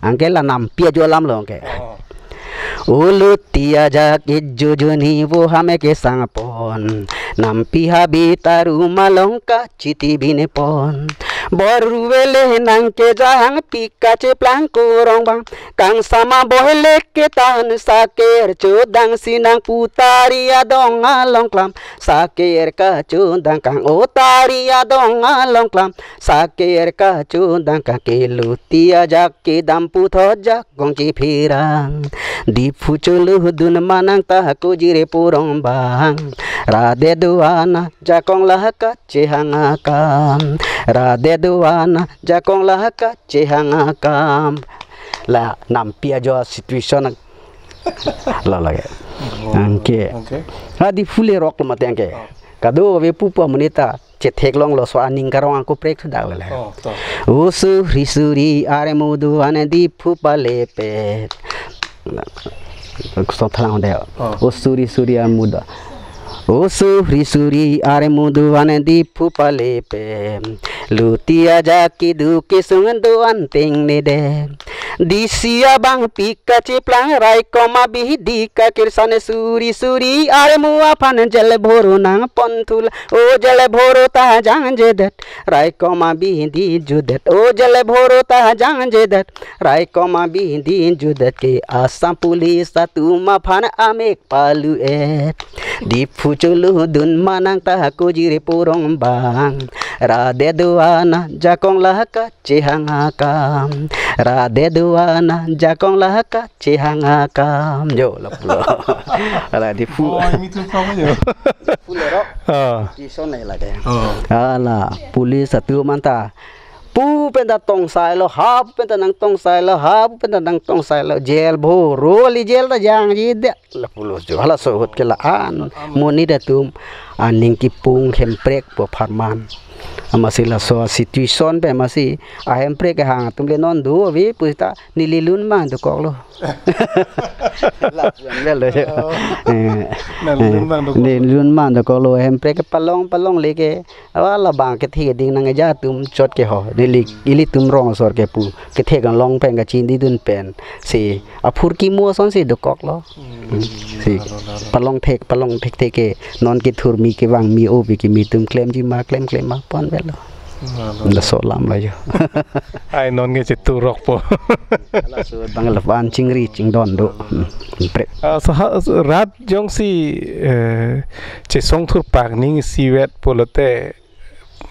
Anke la nampi ajo alamlo anke. Oh. O luti ajak ejo joni vo hame kesang pon. Nampi habe ta rum along kachiti bine pon. Bor ruwele nangkejang pi kacheplang ko Rongbang. Kangsam abohele ketan saker chodang si nangpu tari adong along klam. Saker kachodang kang o tari adong along klam. Saker kachodang kang ke luti ajak kedam puthot jak kong chipherang. Diphu cholo dun manang ta ko Jirpo Rongbang, rat det do-an ajakong la kachehang akam. Rat det do-an ajakong la kachehang akam. La nampi ajo situation la lake. Oh, anke. Anke. Ha Diphu le roklo mati anke. Oh. Kadokave pupu amonit ta chetheklonglo, laso aning karong angko prek thudak lele. Oh, to. O suri suri armu do-an Diphu palepet. Song thalang de. Oh. O suri suri armu do. O suri suri armu do-an Diphu palepet. Luti ajak keduk kesung do-an tengne de. Disi abang pi kacheplang, raikom abidi kakirsan, suri suri armu aphan jel bhoro nangpon thula. O jel bhoro ta jangjedet, raikom abidi judet. O jel bhoro ta jangjedet, raikom abidi judet ke Assam police atum aphan amek palu-et. Diphu cholo dun manang ta ko Jirpo Rongbang, rat det do-an ajakong la kachehang akam. Rat det do-an ajakong la kachehang akam. Jo lapulo. Ala Diphu. Oh, ini tuh kamu jo. Diphu le rok. Ah. Dison nai lake. Oh. Ala police atum anta Pu pen ta tongsailo, ha pu pen ta nangtongsailo, ha pu pen ta nangtongsailo, jail bhoro, ili jail ta jangji det, lapulo jo, halaso ahut ke la-an, monit atum aning kipung hemprek pu apharman. Amatsi laso situation pen amatsi ahemprek kehang atum le non do ave pusita neli lun abang dokoklo. Lapu-an avelo jo. Oh. Eh, nang eh, lun abang dokok. Neli lun abang dokoklo, hemprek palong palongle ke. Awa labang kethe keding nangkeja atum chot ke ho. Neli, ilitum rong asor ke pu. Kethe kelong pen kachini dun pen. Si aphurkimo asonsi dokoklo. Hmm. Hmm. Si lalo, lalo. Palong thek, palong thekthe ke. Non kethurmi kevangmi o pi kimi atum klemji ma klem klem ma pon avelo. Lalo. Laso alam lo jo. Ai non ke chetu rokpo. Laso abang lapu-an chingri chingdon do. Hmm. Pre. Ah, so ha, so rat jongsi, eh, chesong thurpak ning isivet pulote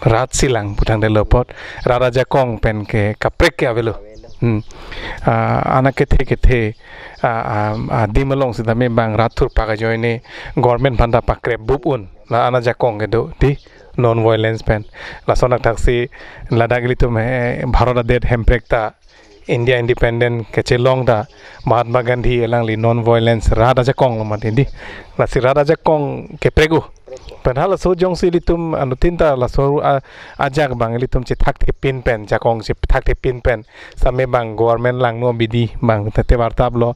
rat silang putang delo apot. Rat ajakong pen ke kaprek ke avelo. Hmm. Ah, anak kethe kethe, ah, ah, ah, adim along sitame bang rat thurpak ajoine government aphan ta pakrep bup un. La anak ajakong kedo di non violence pen. Lason athaksi ladak ilitum, eh, Bharat adet hemprek ta India independent kachelong ta Mahatma Gandhi alangli non violence rat ajakong lo mati di. Lasi rat ajakong keprek o. Pen halaso jongsi ilitum anuttin ta laso a-, ajak abang ilitum chethakthepin pen, jakong chethakthepin pen. Same bang government langno abidi bang tete vartap lo,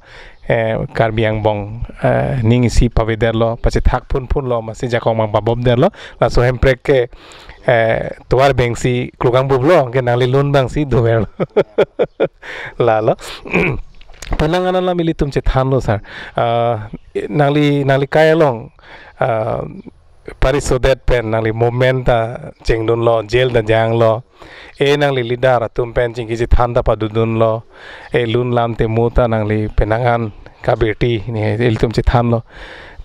eh, Karbi angbong, eh, ning isi pavedetlo, pachethak phunphunlo, amatsi jakong bang pabobdetlo, laso hemprek ke, eh, tovar abangsi klukang bublo, ke nangli lun abangsi dover. Lalo. Penang anan alam ilitum chethanlo, sir. Ah, nangli, nangli kai along, ah, parisodet pen nangli movement ta chengdunlo, jail ta janglo. E nangli leader atum pen chingki chethan ta padodunlo. E lun lam te mo ta nangli penang an kabirti ne ilitum chethanlo.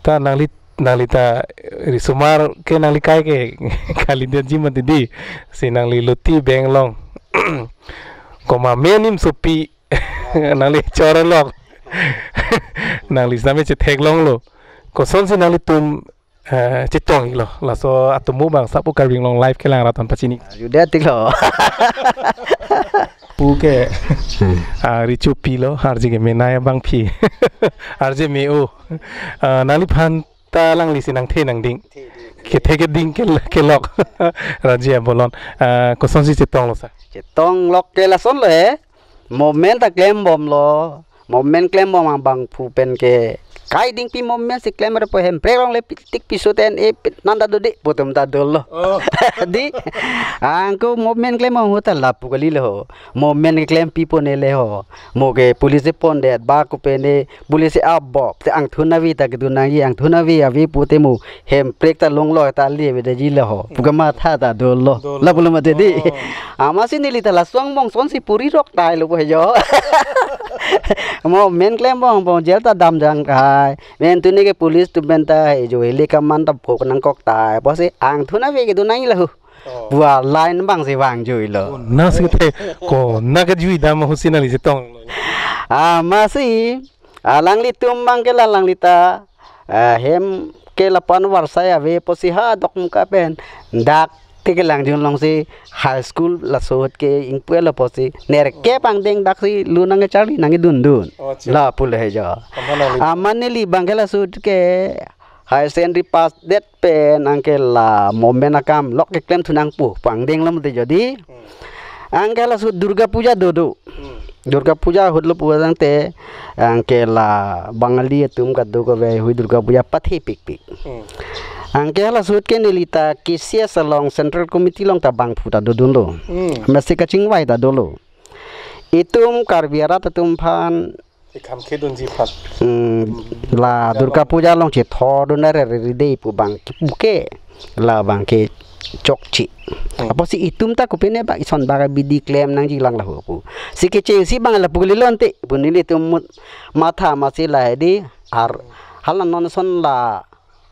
Ta nangli, nangli ta risomar ke nangli kai ke kalidetji mati di. Si nangli luti beng along. Komat me anim sopi nangli chorolok. Nangli sitame chetheklonglo. Kosonsi nanglitum, eh, chetong-iklo. Laso atomo bang sapu Karbi Anglong live kelang rat aphan pachini. Juda tiklo. Pu ke. Ah, richo pilo, arje ke menai abang phi. Arje me-o. Ah, nangliphan ta alanglisi nangthe nangding. Kethe keding ke, kelok. Raji abolon. Ah, kosonsi chetonglok, sir? Chetonglok ke lasonlo he. Movement ta klembomlo. Movement klembom abangphu pen ke kai dingpi movement si klemrepo, hemprek along le pi-, tik piso ten e pi-, nang ta dode pu atum ta dolo. Oh. Di, angko movement klembom ahut ta lapu kalilo ho. Movement keklempipo ne le ho. Mo ke police pondet ba kopine police abop te angthun ave ta kedun nangji, angthun ave ave pute mo hemprek ta longlo ta le avedetji le ho. Pu kamatha ta dolo. Dolo. Lapulo mati di. Oh. Amatsi neli ta laso angbong asonsi puri rok tailo pu he jo. Movement klembom, bom jail ta damjang kai. Mentune ke police atum pen ta he jo, heli kaman ta phok nangkok tai. Pusi angthun ave kedun nangji laho. Oh. Bua line abangsi vangjuilo. Konatsi kethe, konat kejui dam ahutsi nangli chetong. Amatsi, alanglitum abang ke la alangli ta, ah, hem ke lapu-an varsai ave pusi ha Dokmoka pen. Dak te kelangjun alongsi high school laso ahut ke ingpu-etlo pusi. Nerkep angdeng daksi lun nangkecharli nangkedundun. Oh, acha. Lapulo he jo. Amat nangli. Amat neli abang ke laso ahut ke higher secondary pass det pen anke la movement akam lok keklem thu nangpo pu angdenglo mati jo di. Hmm. Anke laso Durga Puja dodo. Hmm. Durga Puja ahutlo pu tangte anke la Bangali atum kadokave hui Durga Puja pathepikpik. Hmm. Anke laso ahut ke neli ta K C S along Central Committee along ta abangphu ta dodunlo. Hmm. Mesti kachingvai ta dolo. Itum Karbi arat atum aphan Ikham khedunji aphan. Hmm, la Durga Puja along chethordun arere ri dei pu abang kipu ke. Labang ke chokche. Hmm. Apotsi itum ta kopine bak ison bak abidi klem nangjilang laho pu. Si kechengsi abang lapu kalilo ante. Pu nelitum mut matha amatsi la he di ar hala non ason la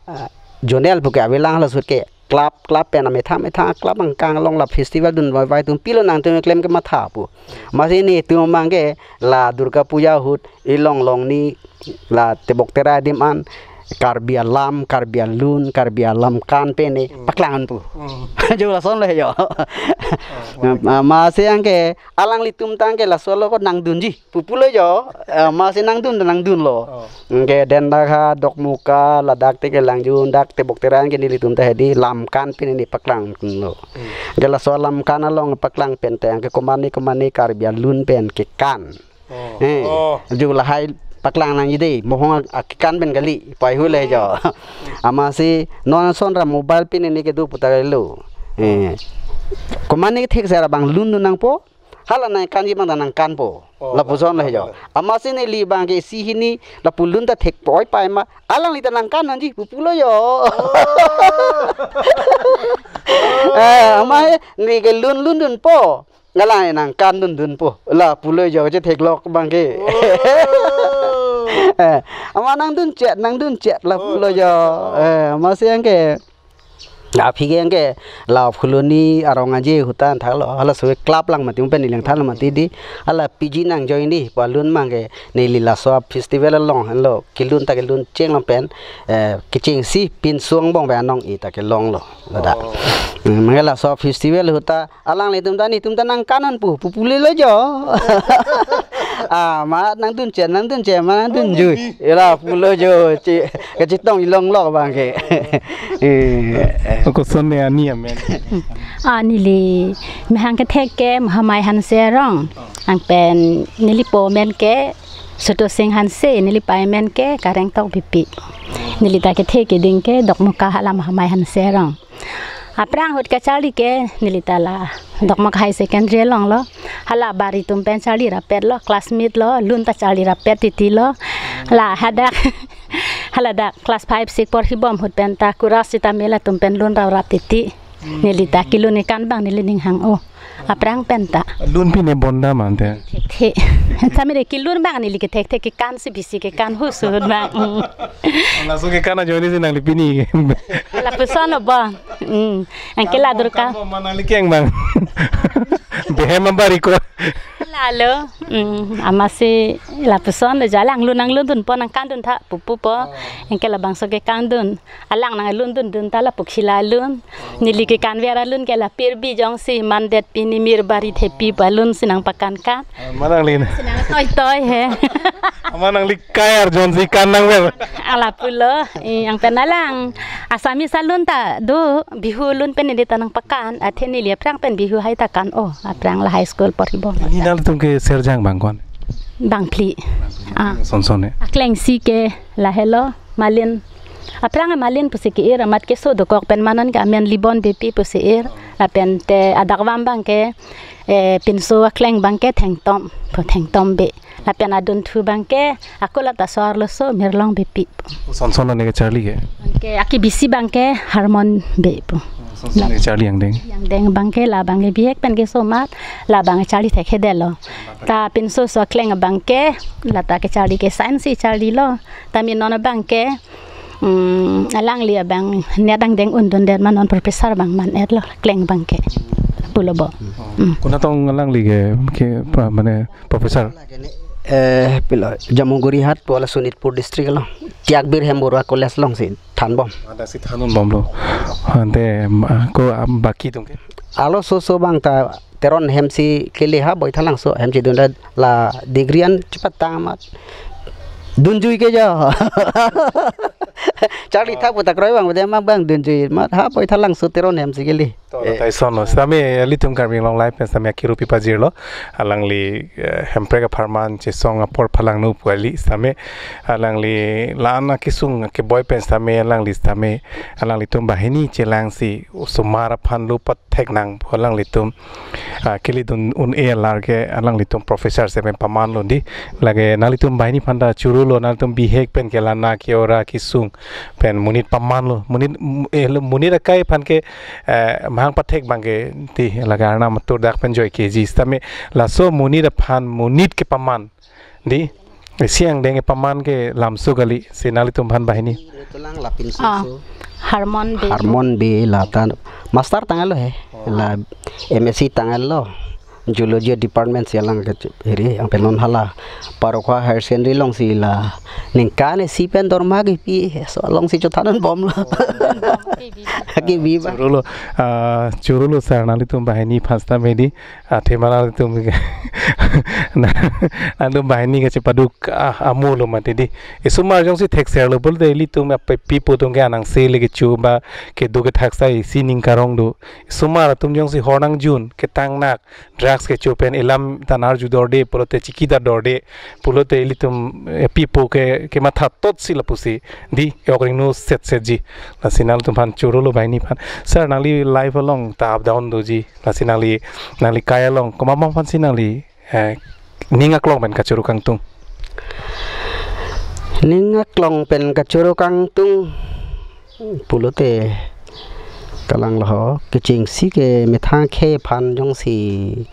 ah, zonal pu ke avelang laso ahut ke club, club pen amethang methang club angkang along la festival dunvai vai atum pilo nangtum klem kematha pu. Amatsi netum abang ke la Durga Puja ahut ilong long ni la tebok terai adim an Karbi alam, Karbi alun, Karbi alamkan pen ne Hmm. paklang pu. Hmm. Jo lason le jo. Oh, why? Amatsi anke alanglitum ta anke laso lo ko nangdunji pupulo jo. Amatsi nangdun nangdunlo. Oh. Anke Dendakha, Dokmoka, ladak te ke Langjun, dak Tebok Terai anke nelitum ta hedi lamkan pen ne paklang lo. Hmm. Anke laso lamkan along paklang pen te anke komatne komatne Karbi alun pen kekan. Oh. Eh, Oh. jo lahai paklang nangji dei, mohong a-, akekan pen kali, pai hu le jo. Amatsi non ason ra mobile pen ne kedo pu ta lo. Eh, komatne thek sera bang lun nangpo, hala nangkanji bang ta nangkanpo. Oh, lapuson le jo. Amatsi neli bang ke isi hini, lapu lun ta thek poi pai ma, alangli ta nangkan nangji pupulo jo. Oh. Eh, amat ne ke lun lun dunpo. Ngalang nangkan dundunpo. Lapulo jo chetheklok bang ke. Oh. Eh, amat nangdun chet, nangdun chet, lapulo Oh, jo. oh. Eh, amatsi anke. Aphi ke anke la Phuloni arong aje hutan thalo. Hala so club lang mati, pen ilang thalo mati di. Hala P G nangjoin di. Pu alun mang ke neli laso festival along lo. Kelun ta kelun chenglong pen. Eh, kechengsi pinso angbong pen anong-e ta kelonglo. Ladak. Oh. Hmm, mang ke laso festival huta alanglitum ta netum ta nangkan nangpo, pupulo jo. Ah, amat nangdun chet, nangdun chet, amat nangdunjui. Nangdunjui. Lapulo jo, che, kachetong ilong lok bang ke. Eh, eh. Ako son ne ani amen. Ah, neli mehang kethek ke Mahamai Hanse arong. Anpen neli po amen ke Suto Sing Hanse, neli pei amen ke Kareng Tokbipi. Neli ta kethek keding ke Dokmoka hala Mahamai Hanse arong. Aphrang ahut kacharli ke neli ta la Dokmoka High Secondary along lo. Hala bari atum pen charli rapet lo, classmate lo, lun ta charli rapet titi lo. La hadak, hala dak class five, six porhibom ahut pen ta kurasi ta mela atum pen lun rap rap titi. Neli ta kelun kekan bang neli ning hang o. Aphrang pen ta. Lun pi ne bonda mante. Thekthe. Tame de kelun bang neli ke thekthe, kekan si bisi kekan hu suhut bang. Mm. Laso kekan ajoine si nangli pini. Lapuson lo bang. Mm. Anke la Durga. Kamu mana nangli keng bang. Behem ambar iko. Lalo. Mm. Amatsi lapuson lo jo, alang lun nanglun dunpo, nangkan dun tha pupu po. Anke labangso kekan dun. Alang nanglun dundun ta lapu khila alun. Neli kekan ver alun ke la Pirbi jongsi mandet pini mir bari thepi pu alun si nangpakan kan. Ah, mana nangli? Si nangtoitoi he. Amat nangli kai arjon si kan nangver. Lapulo, eh, anpen alang Assamese alun ta do, Bihu alun pen neli ta nangpakan, athe neli aphrang pen Bihu hai ta kan o, aphrang la high school porhibom. Pini nangtum ke serjang bang ko-an? Bang phli. Ah. Son son ne. Akleng si ke lahelo. Malin. Aphrang Malin pusi ke-ir, amat keso dokok pen ma non ke amen Libon Beypi pusi ir. Lapen te adakvam bang ke, eh, pinso akleng bang ke Thengtom, pu Thengtom Bey. Lapen adunthu bang ke, ako la ta so arloso Mirlong Beypi pu. Son son ne kacharli ke? Bang ke, akebisi bang ke Harmon Bey pu. Son son ne kacharli angdeng? Angdeng bang ke la bang ke bihek pen keso amat, la bang charli thekthedetlo. Ta pinso so akleng bang ke, la ta kacharli ke science si charlilo. Tame non bang ke, mm, alangli abang net angdeng undundet ma non professor bang man-etlo, akleng bang ke. Pulo bo. Mm. Konat tong alangli ke, ke, pa, mane professor? Eh, pilo, Jamuguri Hat pu la Sonitpur district lo. Tiakbir Hemborua College along si thanbom. Ada si thandun bomlo. Ante, ma, ko, ah, baki atum ke? Arloso so bang ta Teron hem si kele ha Boithalangso hem si dunra la degree an chepatang amat dunjui ke jo. Charli tha pu ta kroi bang, bade ma bang dunjui amat ha Boithalangso Teron hem si kele. To, eh, ta ison lo. Sitame ilitum Karbi Anglong Live pen sitame akirupi pajirlo. Alangli, eh, Hemprek apharman chesong apor phalangno pu kali. Sitame alangli la-an akesung keboi pen sitame alangli sitame alanglitum banghini chelangsi osomar aphan lo pathek nang pu alanglitum, ah, kelidun un-e alar ke alanglitum professor si pen pamanlo di. Lake nanglitum banghini aphan ta churu lo, nanglitum bihek pen ke la-an ke-ora kesung pen monit pamanlo. Monit, mm, eh, lo, monit akai aphan ke, eh, mahang pathek bang ke ti lake Arnam atur dak pen joike ji. Sitame laso monit aphan monit kepaman di, isi angdeng kepaman ke lamso kali, si nanglitum aphan banghini. Tulang lapin Ah, susu. Harmon Bey. Harmon Bey la ta master tanglo he. Oh. La M S C tanglo. Zoology department si alang ke hiri, yang pen non hala Parokhowa Higher Secondary along si la ningkan isi pen dorma kepi, laso along si chothan bomlo. Kebi ba. Chorolo, ah, chorolo sir, nanglitum banghini aphan seta medi, ah, themara tum na, nanglitum banghini kachepaduk, ah, amolo mati di. Isomar jongsi thekserlo pulote ilitum ape pipo atum ke anang se le kecho ba kedo kethak sai sining karong do. Isomar atum jongsi hor nangjun, ketang nak, drugs kecho pen elam ta arjudorde, pulote chiki ta dorde, pulote ilitum, eh, pipo ke, kematha tot si lapusi di, e-ok ringno set set ji. Lasi nanglitum aphan chorolo banghini aphan. Sir, nangli life along ta up down doji. Lasi nangli, nangli kai along komat ma aphan si nangli, eh, ning aklong pen kachoro kangtung? Ning aklong pen kachoro kangtung pulote, kalanglo ho, kechengsi ke methang akhei aphan jongsi,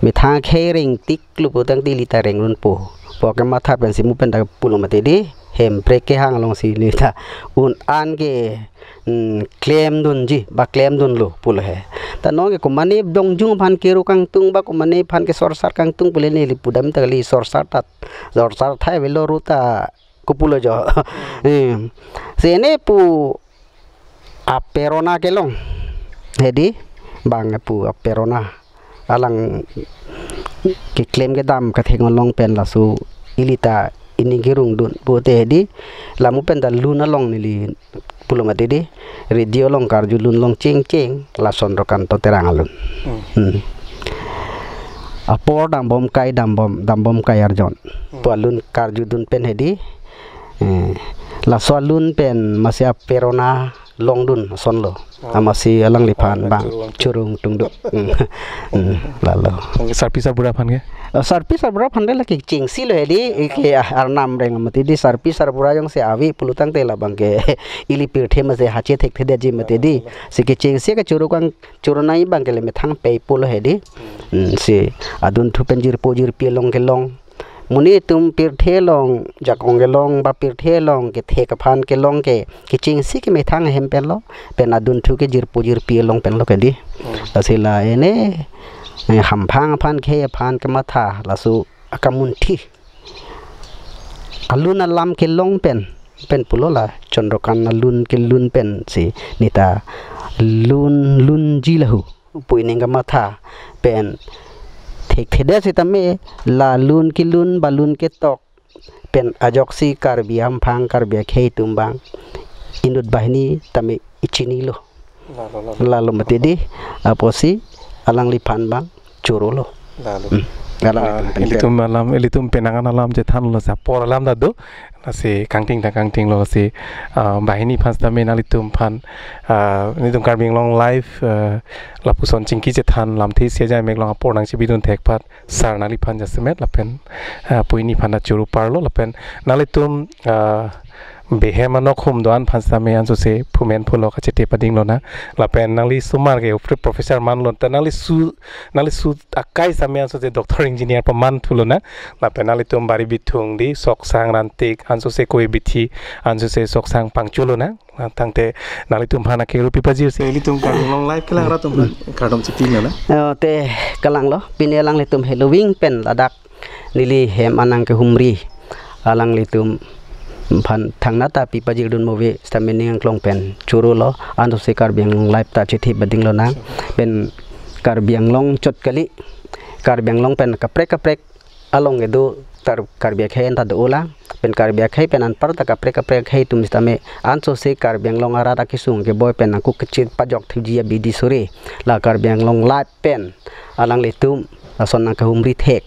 methang akhei rengtik lo putangte ili ta rengdunpo pu kematha pensi mu pen ta pulo mati di, hemprek kehang along si ili ta un-an ke, mm, klemdunji ba klemdunlo pulo he. Ta non ke komane dongjung aphan kero kangtung ba komane aphan kesorsar kangtung pule neli pudam ta kali, sorsar tat, sorsar thai avelo ru ta kopulo jo. Hmm. Em. Si ene pu aprerona kelong. Hedi, bang pu aprerona. Alang keklem kedam katheng along pen laso ili ta ining kerungdun pute hedi, la mu pen ta lun along neli pulo mati di, radio along karju lun long cheng cheng, la Chandrakanta Terang alun. Hmm. Hmm. Apor dambom kai, dambom, dambom kai arjon. Hmm. Pu alun karjudun pen hedi, eh, laso alun pen masi aprerona longdun asonlo. Oh. Amatsi alangliphan bang choro kangtung. Choro kangtung do. Hmm. Hmm. Lalo. Oke, sarpi sarbura aphan ke? Oh, sarpi sarbura aphan ke lake chengsi lo hedi, ke, ah, arnam reng mati di, sarpi sarbura jongsi ave pulotangte labang ke ili pirthe masi hache thekthedetji mati di. Si kechengsi kachoro kang, choro nangji abang ke le methang pei pulo hedi. Hmm, si adunthu pen jirpo jirpi along kelong. Monit atum pirthe along, jakong kelong ba pirthe along kethek aphan kelong ke, kechengsi ke methang ahem penlo, pen adunthu ke jirpo jirpi along penlo ke di. Hmm. Lasi la ene, eh, hamphang aphan, akhei aphan kematha, laso akamunthi alun alam kelong pen, pen pulo la Chandrakanta alun kelun pensi neta lun, lunji lahu pu ining kematha pen thekthedet sitame, la lun kelun ba lun ketok pen ajoksi Karbi hamphang, Karbi akhei atum abang inut banghini tame ichinilo. Lalo, lalo. Lalo mati di, apotsi alangliphan abang chorolo. Lalo. Hmm. Alang, ah, ilitum pen, ilitum penang an alam chethanlo, sa apor alam ta do. Lasi kangting ta kangtinglo si, ah, banghini aphan sitame nanglitum aphan, ah, nelitum Karbi Anglong Live, ah, lapuson chingki chethan lamthe isi ajai mek along apor nangchipidun thek aphan sir nangliphan jasemet lapen, ah, pu hini aphan ta choro parlo lapen nanglitum, ah, behem anok hum do-an aphan sitame ansose phumen phulok achethe pading lonang. Lapen nangli isomar ke upre professor manlo ta nangli su, nangli su akai sitame ansose doctor engineer paman thu lonang. Lapen nanglitum bari bithung di, sok sang rantik, ansose koi bithi, ansose sok sang pangcho lonang. Tangte nanglitum aphan akero pipajirsi ilitum Karbi Anglong Live kelang rat atum aphan kardom chipi nang. Oh, te kalanglo, pini alanglitum heloving pen ladak neli hem anang kehumri alanglitum aphan thangnat ta pipajirdun move sitame ning aklong pen chorolo, ansose Karbi Anglong Live ta achethe pading lonang, pen Karbi Anglong chot kali, Karbi Anglong pen kaprek kaprek along kedo tar Karbi akhei an ta do-olang, pen Karbi akhei pen anparta kaprek kaprek akhei atum sitame ansose Karbi Anglong arat akesung keboi pen nangkok kechit pajok thuji abidi sore, la Karbi Anglong Live pen alanglitum lason nangkehumri thek,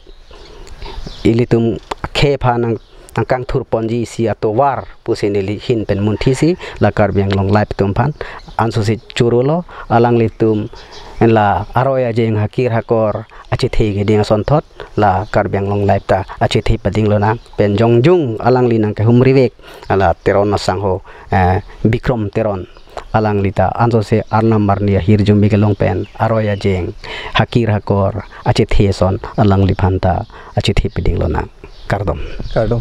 ilitum akhei aphan nang, nangkangthur ponji isi atovar pusi neli ahin pen munthisi la Karbi Anglong Live atum aphan ansose chorolo, alanglitum la aroi ajeng, hakir hakor achethe keding asonthot la Karbi Anglong Live ta achethe pading lonang, pen jongjung alangli nangkehumri vek la Teron asangho, eh, Bikrom Teron, alangli ta ansose arnam arni ahirjume kelong pen aroi ajeng, hakir hakor achethe ason alangliphan ta achethe pading lonang. Kardom. Kardom.